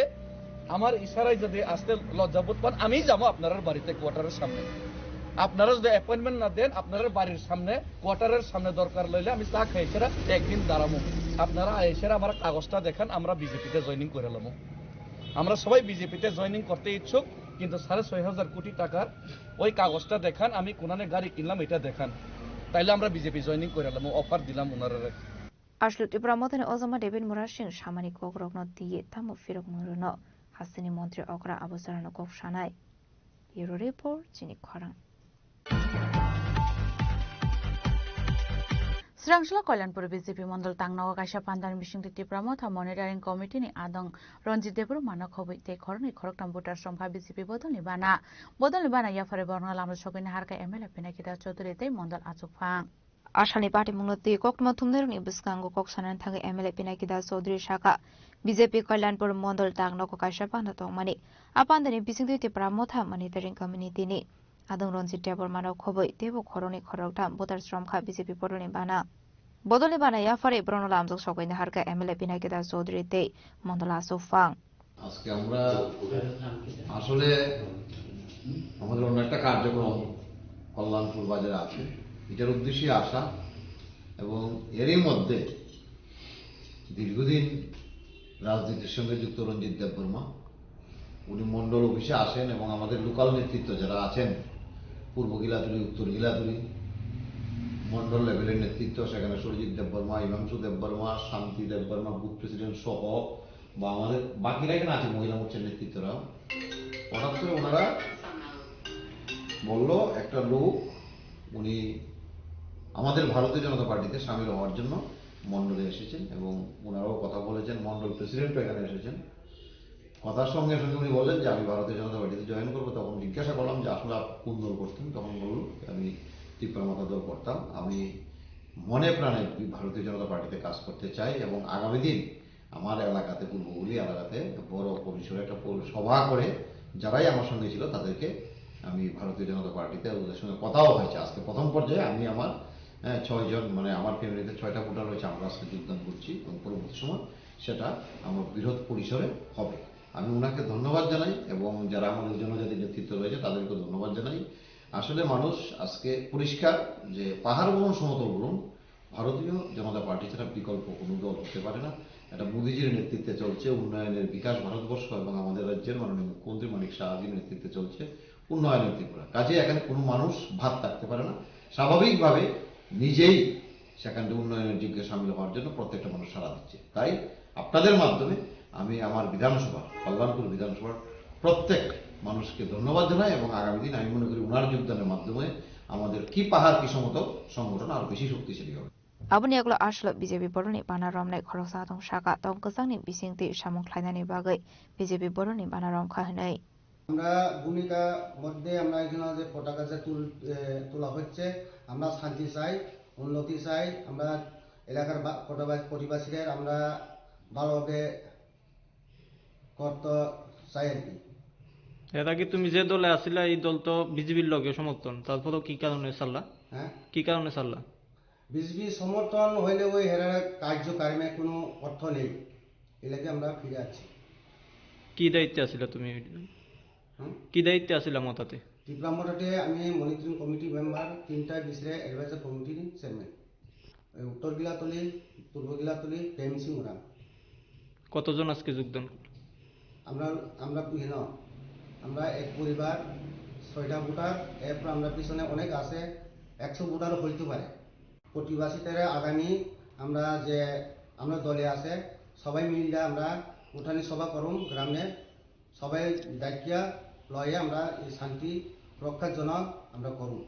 আমার ইশারায় যদি আসতে লজ্জাবোধ পান, আমি যাবো আপনারার বাড়িতে কোয়ার্টারের সামনে। আপনারা যদি অ্যাপয়েন্টমেন্ট না দেন, আপনারার বাড়ির সামনে, কোয়ার্টারের সামনে দরকার লইলে আমি চা খাই এসে একদিন দাঁড়াবো। আপনারা এসে আমার কাগজটা দেখান, আমরা বিজেপিতে জয়েনিং করে নেবো। আমরা সবাই বিজেপিতে জয়েনিং করতে ইচ্ছুক, কিন্তু সাড়ে ছয় হাজার কোটি টাকার ওই কাগজটা দেখান, আমি কোনানে গাড়ি কিনলাম এটা দেখান, তাইলে আমরা বিজেপি জয়েনিং করে নিলাম, অফার দিলাম ওনারা। Aswk Tipra Mothani Ojama David Murasing samani kokrokno twiwi tamo phirokmung rwno hasteni montri okra abo chwrano kok sanai. Bureau Report, chini khorang. Srangsla Kalyanpur B J P mondol tangnogo kaisa pandani bisingtwi Tipra Motha Monitoring Committee ni adong Ranjit Debbarma no khobwi tei khoroknwi khoroktham voter somkha B J P bodolni bana. Bodolni bana yaphare borokno lama sogwini harkha M L A Pinaki Das Chaudhary tei mondol achukphang. Asalni patimungno twi koktwma thumnairokni bwskango kok sanani thangwi M L A Pinaki Das Chaudhary sakha, B J P Kalyanpur mondol tangnogo kaisa panda tongmani. A pandani bisingtwi Tipra Motha Monitoring Committee ni adong Ranjit Debbarma no khobwi teibo khoroknwi khoroktham voter somkha B J P bodolni bana. Bodolni bana yaphare borokno lamjak sogwini harkha M L A Pinaki Das Chaudhary tei mondol achukphang. আজকে আমরা আসলে আমাদের অন্য একটা কার্যক্রম কল্যাণপুর বাজারে আছে, এটার উদ্দেশ্যে আসা। এবং এরই মধ্যে দীর্ঘদিন রাজনীতির সঙ্গে যুক্ত রঞ্জিত দেববর্মা, উনি মণ্ডল অফিসে আসেন এবং আমাদের লোকাল নেতৃত্ব যারা আছেন, পূর্ব গিলাতুলি, উত্তর গিলাতুলি, মণ্ডল লেভেলের নেতৃত্ব, সেখানে সুরজিৎ দেববর্মা, হিমাংশু দেববর্মা, শান্তি দেববর্মা, বুথ প্রেসিডেন্ট সহ বা আমাদের বাকিরা এখানে আছে, মহিলা মোর্চার নেতৃত্বরা, হঠাৎ করে ওনারা বলল, একটা লোক উনি আমাদের ভারতীয় জনতা পার্টিতে সামিল হওয়ার জন্য মণ্ডলে এসেছেন এবং ওনারাও কথা বলেছেন, মণ্ডল প্রেসিডেন্টও এখানে এসেছেন। কথার সঙ্গে সঙ্গে উনি বললেন যে, "আমি ভারতীয় জনতা পার্টিতে জয়েন করবো।" তখন জিজ্ঞাসা করলাম যে, "আসলে আপনি কোন দল করতেন?" তখন বলল যে, "আমি তিপ্রা মথা দল করতাম। আমি মনে প্রাণে ভারতীয় জনতা পার্টিতে কাজ করতে চাই এবং আগামী দিন আমার এলাকাতে, পূর্বগুলি এলাকাতে বড় পরিসরে একটা পৌর সভা করে যারাই আমার সঙ্গে ছিল তাদেরকে আমি ভারতীয় জনতা পার্টিতে ওদের সঙ্গে কথাও হয়েছে। আজকে প্রথম পর্যায়ে আমি আমার, আহ, ছয়জন, মানে আমার ফ্যামিলিতে ছয়টা ভোটার রয়েছে, আমরা আজকে যোগদান করছি এবং পরবর্তী সময় সেটা আমার বৃহৎ পরিসরে হবে।" আমি ওনাকে ধন্যবাদ জানাই এবং যারা আমাদের জনজাতি নেতৃত্ব রয়েছে তাদেরকে ধন্যবাদ জানাই। আসলে মানুষ আজকে পরিষ্কার যে পাহাড় বলুন, সমতল বলুন, ভারতীয় জনতা পার্টি ছাড়া বিকল্প কোনো দল হতে পারে না। এটা মোদিজির নেতৃত্বে চলছে উন্নয়নের বিকাশ ভারতবর্ষ এবং আমাদের রাজ্যের মাননীয় মুখ্যমন্ত্রী মানিক সাহাজির নেতৃত্বে চলছে উন্নয়নের ত্রিপুরা। কাজে এখানে কোনো মানুষ ভাত থাকতে পারে না। স্বাভাবিকভাবে নিজেই সেখানে উন্নয়নের যজ্ঞে সামিল হওয়ার জন্য প্রত্যেকটা মানুষ সাড়া দিচ্ছে। তাই আপনাদের মাধ্যমে আমি আমার বিধানসভা, কল্যাণপুর বিধানসভার প্রত্যেক মানুষকে ধন্যবাদ জানাই এবং আগামী দিন আমি মনে করি ওনার যোগদানের মাধ্যমে আমাদের কি পাহাড় কি সমতল সংগঠন আরো বেশি শক্তিশালী হবে। Aboni yagulo aswk B J P borokni bana romnai khoroksa tong saka tong kwchangni bisingtwi samung khlainani bagwi B J P borokni bana romkha hwnwi. আমরা ভূমিকা মধ্যে আমরা এখানে যে পতাকা যে তুল-, এ, তোলা হচ্ছে, আমরা শান্তি চাই, উন্নতি চাই, আমরা এলাকার বা-, কটোবা-, প্রতিবাসীদের আমরা ভালোভাবে করতে চাই আর কি। এর আগে তুমি যে দলে আছিলা, এই দল তো বিজেপির লগে সমর্থন, তারপরেও কি কারণে ছাড়লা? হ্যাঁ? কি কারণে ছাড়লা? বিজেপি সমর্থন হইলে ওই হেরার কার্যকারণে কোনো অর্থ নেই, এলাকে আমরা ফিরে আসছি। কি দায়িত্বে আছিলা তুমি? হুম? কি দায়িত্বে আছিলা মতাতে? ত্রিপুরা মতাতে আমি মনিটরিং কমিটি মেম্বার, তিনটা বিষয়ে অ্যাডভাইজার কমিটির চেয়ারম্যান। এই উত্তর গিলাতলি, পূর্ব গিলাতলি, টিএমসি মোড়া। কতজন আজকে যোগদান করলো? আমরা, আমরা, you know, আমরা এক পরিবার, ছয়টা ভোটার, এরপর আমরা পিছনে অনেক আছে, একশো ভোটারও হইতে পারে। প্রতিবাসীদের আগামী আমরা যে, আমরা দলে আছে, সবাই মিলে আমরা উঠানি সভা করুম, গ্রামে সবাই ডাকিয়া লয়ে আমরা এই শান্তি রক্ষার জন্য আমরা করুম।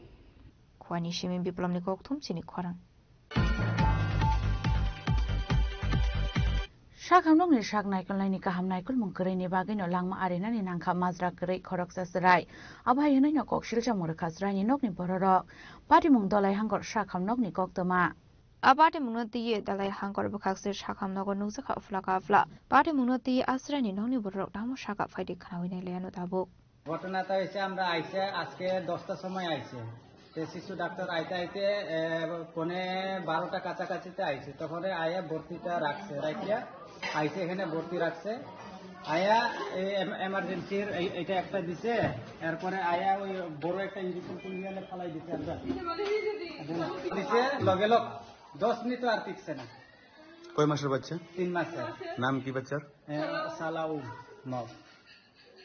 Khwani simi Biplomni kokthum chini khorang. Sakhamnokni sak naikolnaini kaham naikolmung kwrwini bagwino langma arinani nangkha majra kwrwi khoroksa chwrai. Abo hai hwnwino kok silchamo rwkha chwraini nokni bororok. Patimung Dolai Hangkor sakhamnokni koktwma. A patimungno twiwi Dolai Hangkor bwkhakse sakhamnogo nukjakha phla ka phla. Patimungno twiwi a chwraini nokni bororok tamo saka phaidi khwnawi nai laiano tabuk. ঘটনাটা হয়েছে, আমরা আইসে আজকে দশটার সময় আইসে, তো শিশু ডাক্তার আইতে আইতে, এ, পৌনে বারোটা কাছাকাছিতে আইসে, তখন আয়া ভর্তিটা রাখছে, রাখিয়া আইসে এখানে ভর্তি রাখছে। আয়া এই এম-, এমার্জেন্সির এই, এটা একটা দিছে, এরপরে আয়া ওই বড় একটা ইঞ্জেকশন কোন নিয়ে ফালাই দিছে আমরা। দিছে লগে লগ, দশ মিনিট আর টিকছে না। কয় মাসের বাচ্চা? তিন মাসের। নাম কি বাচ্চার? এ, সালাউ মগ।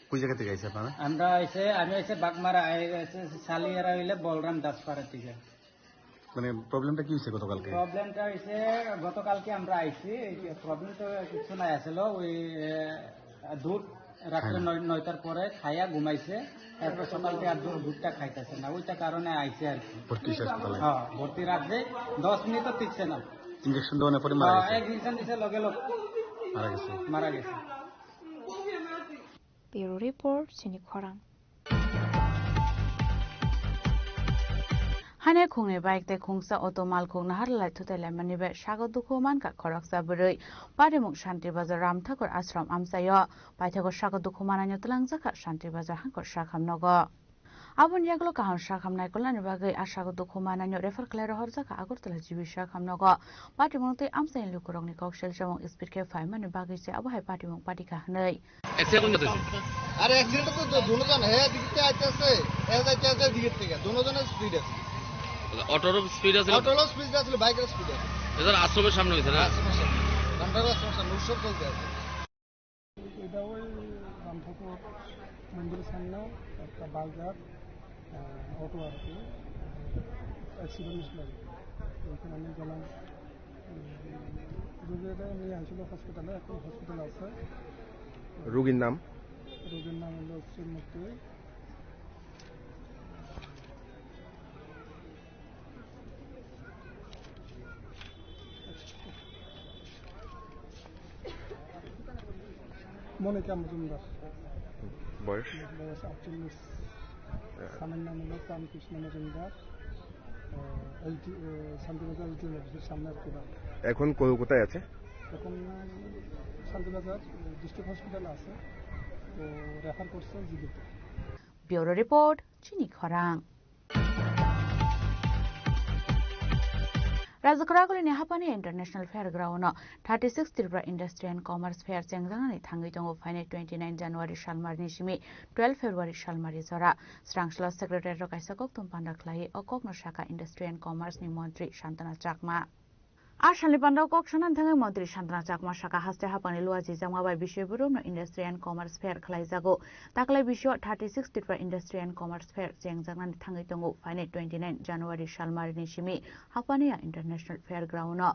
কোন জায়গা থেকে আইছে আপনারা? আমরা আইছে, আমি আইছে বাগমারা, আই-, আইছে শালিয়ারা হইলে বলরাম দাসপাড়া থেকে। মানে, প্রবলেমটা কি হয়েছে গতকালকে? প্রবলেমটা হইছে, গতকালকে আমরা আইছি, এই যে প্রবলেম তো কিছু নাই আসলে, ওই, এ, দুধ রাত্রে হ্যাঁ। নয়, নয়টার পরে খাইয়া ঘুমাইছে, তারপর সকাল থেকে আর দু-, দুধটা খাইতেছে না, ওইটা কারণে আইছে আর কি। ভর্তি হয়েছে হাসপাতালে? হ্যাঁ, ভর্তি রাখছে, দশ মিনিটও টিকছে না। ইঞ্জেকশন দেওয়ানোর পরে মারা হ্যাঁ, গেছে? এক ইঞ্জেকশন দিছে লগে লগ। মারা গেছে? মারা গেছে। Bureau Report, Chini Khorang. Hane khungni bike tei khungsa auto malkhung nahar lai thutai laimani bai sago dukhu mankha khoroksa bwrwi. Patimung Shanti Bazar Ramthakur Ashram amchaio. Paithago sago dukhu mananio twlangjakha Shanti Bazar Hangkor sakham nogo. Aboni yagulo kaham sakham naikolnani bagwi a sago dukhu mananio refer khlai rohorjakha Agartala G B sakham nogo. Patimung tei amchaini lukurokni kok selchamung speed khe phaimani bagwi se abo hai patimung patikha hwnwi. Accident কোন জায়গাতে হয়েছে? আরে অ্যাক্সিডেন্ট তো দু-, দুজন, হ্যাঁ, এদিক থেকে আইতেছে, এ যাইতে আছে এদিক থেকে, দুজনের স্পিড আছে। অটোরও স্পিড আছে? অটোরও স্পিড আছে, বাইকের স্পিড আছে। এটা আশ্রমের সামনে হয়েছে না? আশ্রমের সামনে। রামঠাকুর আশ্রমের সামনে, উৎসব চলতে আছে। এটা ওই রাম ঠাকুর মন্দিরের সামনে একটা বাজার, আহ, অটো আর কি, আহ, অ্যাক্সিডেন্ট হয়েছিল। ওইখানে আমি গেলাম, উম, রোগীটা নিয়ে আসছিল হসপিটালে, এখন হসপিটালে আছে। রোগীর নাম? রোগীর নাম হলো শ্রীমতী। মনিকা মজুমদার। বয়স? বয়স আটচল্লিশ। হ্যাঁ। স্বামীর নাম হলো প্রাণকৃষ্ণ মজুমদার। আহ, এলটি, আহ, শান্তিবাজার এলটি অফিসের সামনে আর কি বাড়ি। এখন কো-, কোথায় আছে? এখন শান্তিবাজার, আহ, ডিস্ট্রিক্ট হসপিটালে আছে। তো রেফার করছে জিবিতে। Bureau report, Chini Khorang. Rajakragolini Hapani International Fairground-o thirty-six Tripura Industry and Commerce Fair chengjaknani thangwi tongo, phainai twenty-nine January salmarini simi twelve February salmari jora. Srangsalo secretary-rok kaisa kokthum panda khlaiwi o kokno sakha Industry and Commerce-ni montri Santana Chakma. A salni panda kok sanani thangwi montri Santana Chakma sakha, haste hapangni luachi jakma bai bisoi borokno Industry and Commerce Fair khlaijago. Taklai bisio thirty-six Tripura Industry and Commerce Fair chengjaknani thangwi tongo, phainai twenty-nine January salmarini simi Hapania International Fairground-o.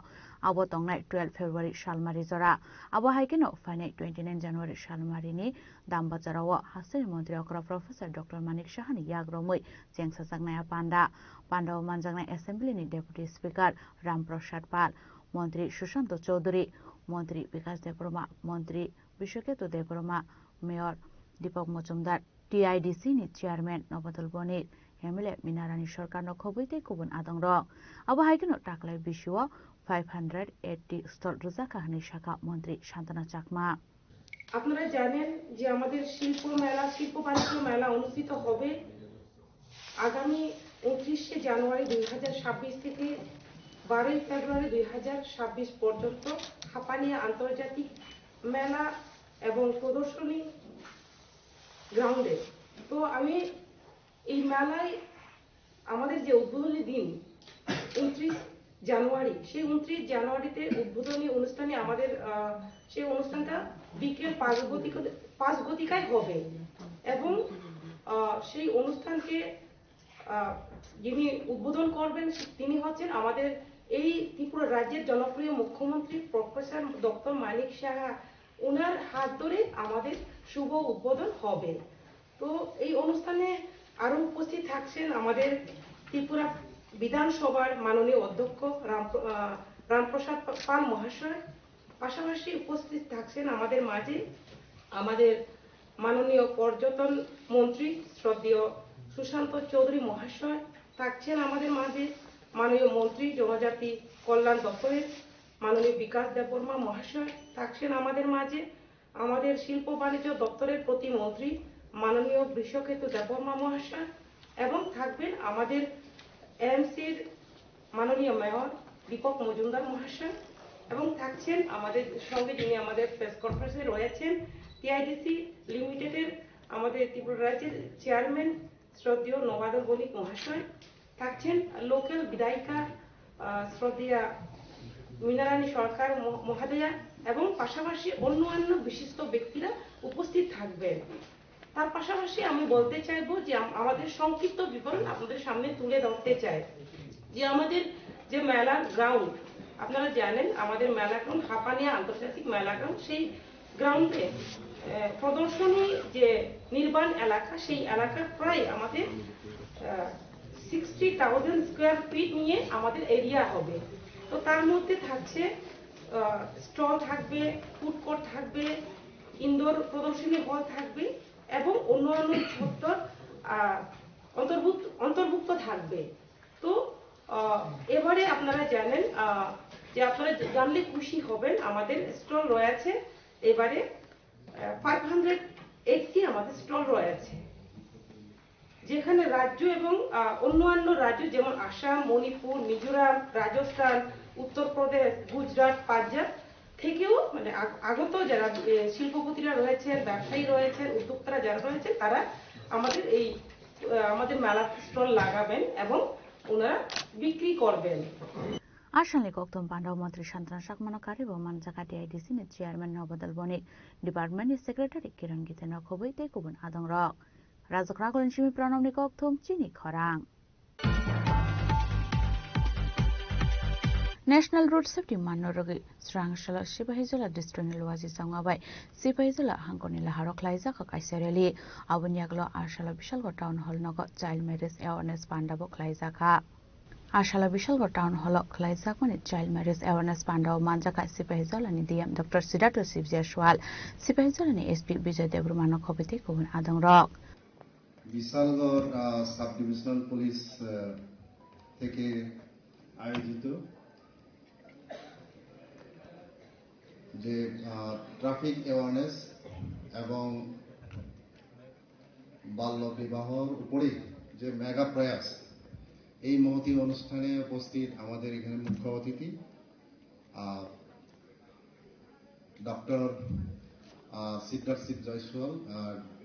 Abo tongnai twelve February salmari jora. Abo hai kheno phainai twenty-nine January salmarini Dambazarao hasteni montri okra Professor Doctor Manik Sahani yak romwi chengsajaknai a panda. Pandao manjaknai Assembly-ni Deputy Speaker Ram Prasad Pal, Montri Sushanto Chowdhury, Montri Bikas Debbarma, Montri Biswaketu Debbarma, Mayor Deepak Majumdar, T I D C-ni Chairman Nobadal Bonik, M L A Minarani Sarkarno khobwi tei kubun adongrok. Abo hai kheno taklai bisio five hundred eighty stall rwjakha hwnwi sakha Montri Santana Chakma. আপনারা জানেন যে আমাদের শিল্প মেলা, শিল্প বাণিজ্য মেলা অনুষ্ঠিত হবে আগামী ঊনত্রিশে জানুয়ারি দুই হাজার ছাব্বিশ থেকে বারোই ফেব্রুয়ারি দুই হাজার ছাব্বিশ পর্যন্ত হাপানিয়া আন্তর্জাতিক মেলা এবং প্রদর্শনী গ্রাউন্ডে। তো আমি এই মেলায় আমাদের যে উদ্বোধনী দিন ঊনত্রিশ জানুয়ারি, সেই ঊনত্রিশ জানুয়ারিতে উদ্বোধনী অনুষ্ঠানে আমাদের, আহ, সেই অনুষ্ঠানটা বিকেল পাঁচ ঘটিকা, পাঁচ ঘটিকায় হবে এবং, আহ, সেই অনুষ্ঠানকে, আহ, যিনি উদ্বোধন করবেন সে-, তিনি হচ্ছেন আমাদের এই ত্রিপুরা রাজ্যের জনপ্রিয় মুখ্যমন্ত্রী প্রফেসর ডক্টর মানিক সাহা। ওনার হাত ধরে আমাদের শুভ উদ্বোধন হবে। তো এই অনুষ্ঠানে আরো উপস্থিত থাকছেন আমাদের ত্রিপুরা বিধানসভার মাননীয় অধ্যক্ষ রাম-, আহ, রামপ্রসাদ পাল মহাশয়। পাশাপাশি উপস্থিত থাকছেন আমাদের মাঝে আমাদের মাননীয় পর্যটন মন্ত্রী শ্রদ্ধেয় সুশান্ত চৌধুরী মহাশয়, থাকছেন আমাদের মাঝে মাননীয় মন্ত্রী জনজাতি কল্যাণ দপ্তরের মাননীয় বিকাশ দেববর্মা মহাশয়, থাকছেন আমাদের মাঝে আমাদের শিল্প বাণিজ্য দপ্তরের প্রতিমন্ত্রী মাননীয় বৃষকেতু দেববর্মা মহাশয় এবং থাকবেন আমাদের এএমসির মাননীয় মেয়র দীপক মজুমদার মহাশয় এবং থাকছেন আমাদের সঙ্গে যিনি আমাদের প্রেস কনফারেন্সে রয়েছেন টিআইডিসি লিমিটেডের আমাদের ত্রিপুরা রাজ্যের চেয়ারম্যান শ্রদ্ধেয় নবাদল বণিক মহাশয়, থাকছেন লোকাল বিধায়িকা, আহ, শ্রদ্ধেয়া মীনারানী সরকার মহ-, মহোদয়া এবং পাশাপাশি অন্যান্য বিশিষ্ট ব্যক্তিরা উপস্থিত থাকবেন। তার পাশাপাশি আমি বলতে চাইবো যে আম-, আমাদের সংক্ষিপ্ত বিবরণ আপনাদের সামনে তুলে ধরতে চাই যে আমাদের যে মেলার গ্রাউন্ড, আপনারা জানেন আমাদের মেলা গ্রাউন্ড হাপানিয়া আন্তর্জাতিক মেলা গ্রাউন্ড, সেই গ্রাউন্ডে, আহ, প্রদর্শনী যে নির্মাণ এলাকা, সেই এলাকার প্রায় আমাদের, আহ, সিক্সটি থাউজেন্ড স্কোয়ার ফিট নিয়ে আমাদের এরিয়া হবে। তো তার মধ্যে থাকছে, আহ, স্টল থাকবে, ফুড কোর্ট থাকবে, ইনডোর প্রদর্শনী হল থাকবে এবং অন্যান্য ছোট্ট, আহ, অন্তর্ভুক্ত, অন্তর্ভুক্ত থাকবে। তো, আহ, এবারে আপনারা জানেন, আহ, যে আপনারা জানলে খুশি হবেন, আমাদের স্টল রয়েছে এবারে, আহ, ফাইভ হান্ড্রেড এইটটি আমাদের স্টল রয়েছে, যেখানে রাজ্য এবং, আহ, অন্যান্য রাজ্য যেমন আসাম, মণিপুর, মিজোরাম, রাজস্থান, উত্তরপ্রদেশ, গুজরাট, পাঞ্জাব থেকেও মানে আগ-, আগত যারা, এ, শিল্পপতিরা রয়েছেন, ব্যবসায়ী রয়েছেন, উদ্যোক্তারা যারা রয়েছেন, তারা আমাদের এই, আহ, আমাদের মেলাতে স্টল লাগাবেন এবং ওনারা বিক্রি করবেন। Asalni kokthum panda montri Santana Chakmano karibo manjaka T I D C ni chairman Nobadal Bonik, department ni secretary Kiran Giteno khobwi tei kubun adongrok. Rajakragolni simi Pranobni kokthum Chini Khorang. National Road Safety manno rwgwi Srangsalo Sipahijola district ni Luaji changma bai Sipahijola hangkoni laharo khlaijak kaisa rally. Aboni yagulo Arsalo Bisalgo Town Hall nogo Child Marriage Awareness panda bo khlaijakha. Asala Bishalgarh Town Hall o khwlaijakmani Child Marriage Awareness Pandao manjakha Sipahijalani D M Doctor Siddhartha Sibjia Sual, Sipahijalani S P Bijoy Debbarma no khobwi tei kubun adongrok. Bishalgarh uh, sub divisional police uh, থেকে আয়োজিত যে traffic awareness এবং বাল্য বিবাহর উপরে যে মেগা প্রয়াস, এই মহতী অনুষ্ঠানে উপস্থিত আমাদের এখানে মুখ্য অতিথি আহ, ডক্টর আহ, সিদ্ধার্থ সিং জয়সওয়াল,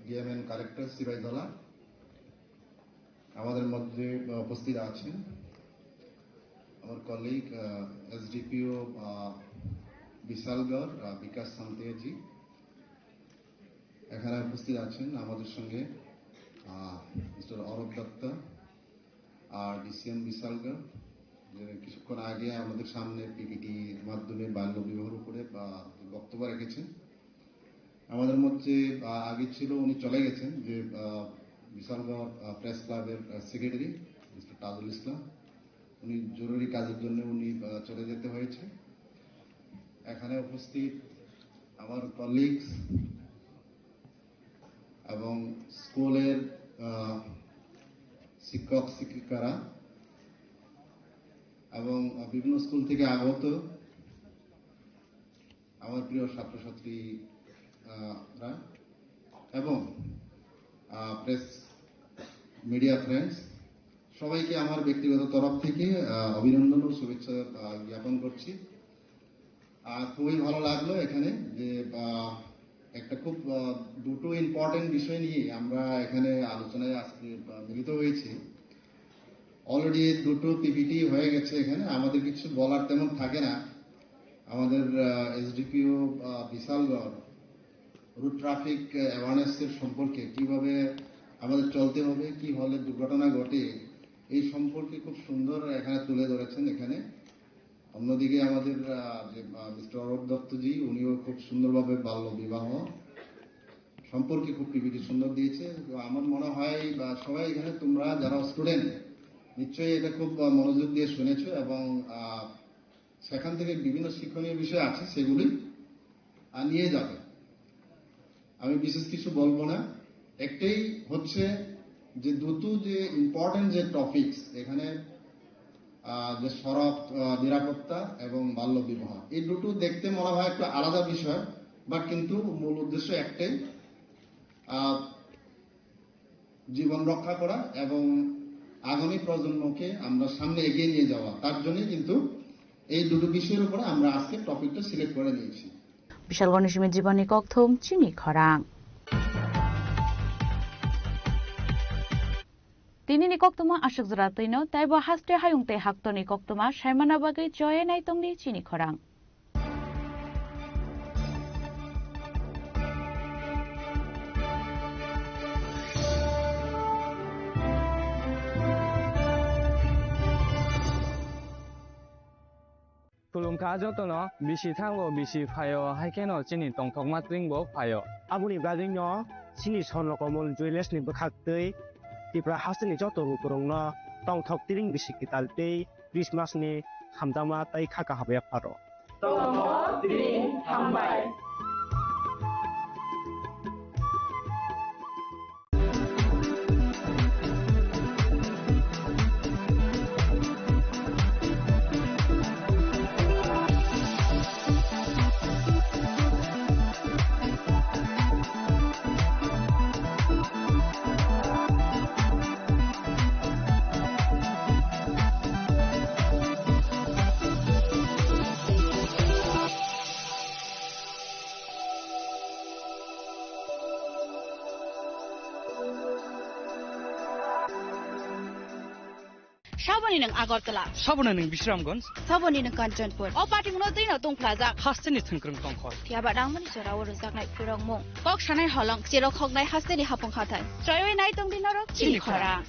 ডিএমএন কালেক্টর সিপাহীজলা। আমাদের মধ্যে আহ, উপস্থিত আছেন আমার কলিগ এসডিপিও বিশালগড় আহ, বিকাশ সান্তিয়া জি। এখানে উপস্থিত আছেন আমাদের সঙ্গে মিস্টার অরূপ দত্ত, আর ডিসিএম বিশালগড়, যিনি কিছুক্ষণ আগে আমাদের সামনে পিপিটি মাধ্যমে বাল্য বিবাহের উপরে আহ, বক্তব্য রেখেছেন। আমাদের মধ্যে আহ, আগে ছিল, উনি চলে গেছেন, যে আহ, বিশালগড় আহ, প্রেস ক্লাবের আহ, সেক্রেটারি মিস্টার তাজুল ইসলাম। উনি জরুরি কাজের জন্য উনি আহ, চলে যেতে হয়েছে। এখানে উপস্থিত আমার কলিগস এবং স্কুলের আহ, শিক্ষক শিক্ষিকারা এবং বিভিন্ন স্কুল থেকে আগত আমার প্রিয় ছাত্রছাত্রীরা এবং প্রেস মিডিয়া ফ্রেন্ডস, সবাইকে আমার ব্যক্তিগত তরফ থেকে আহ, অভিনন্দন ও শুভেচ্ছা আহ, জ্ঞাপন করছি। আর খুবই ভালো লাগলো এখানে যে আহ, একটা খুব আহ, দুটো ইম্পর্টেন্ট বিষয় নিয়ে আমরা এখানে আলোচনায় আজকে আহ, মিলিত হয়েছি। অলরেডি দুটো পিপিটি হয়ে গেছে, এখানে আমাদের কিছু বলার তেমন থাকে না। আমাদের এসডিপিও বিশালগড় রুট ট্রাফিক অ্যাওয়ারনেসের সম্পর্কে কিভাবে আমাদের চলতে হবে, কি হলে দুর্ঘটনা ঘটে, এই সম্পর্কে খুব সুন্দর এখানে তুলে ধরেছেন। এখানে অন্যদিকে আমাদের আহ, যে মিস্টার অরূপ দত্তজি, উনিও খুব সুন্দরভাবে বাল্য বিবাহ সম্পর্কে খুব পিপিটি সুন্দর দিয়েছে। তো আমার মনে হয় বা সবাই এখানে তোমরা যারা স্টুডেন্ট, নিশ্চয়ই এটা খুব আহ, মনোযোগ দিয়ে শুনেছো এবং আহ, সেখান থেকে বিভিন্ন শিক্ষণীয় বিষয় আছে, সেগুলি আহ, নিয়ে যাবে। আমি বিশেষ কিছু বলবো না, একটাই হচ্ছে যে দুটো যে ইম্পর্টেন্ট যে টপিকস এখানে আহ, যে সড়ক আহ, নিরাপত্তা এবং বাল্য বিবাহ, এই দুটো দেখতে মনে হয় একটু আলাদা বিষয়, বাট কিন্তু মূল উদ্দেশ্য একটাই, আহ, জীবন রক্ষা করা এবং আগামী প্রজন্মকে আমরা সামনে এগিয়ে নিয়ে যাওয়া, তার জন্য কিন্তু এই দুটো বিষয়ের উপরে আমরা আজকে টপিকটা সিলেক্ট করে নিয়েছি। Bishalgorni simi jiboni kokthum chini khorang. Tinini koktuma aswk jora twino, taibo haste hayung tei haktorni koktuma saimana bagwi choye nai tongdi chini khorang. Khulumkha jotono, bisi thango, bisi phaio, hai kheno chini tongthokma twingbo phaio. Aboni bagwino chini Swarnakomol Jewellers ni bwkhaktwi Tripura hasteni joto lukurokno tongthok tiring bisi kwtal tei Christmas ni hamjakma tei kha kaham yapharo. Tongthok tiring hambai. Saboni nwng Agartala. Saboni nwng Bisramganj. Saboni nwng Kanchanpur. O patimungno twino tungphlajak. Hasteni thwngkwrwng tongkhor. Phiyaba nangmani jora o rwjaknai phwrwngmung. Kok sanai holong, cherok hoknai hasteni hapung hathai. Choiwi nai tongdi norok chini khorang.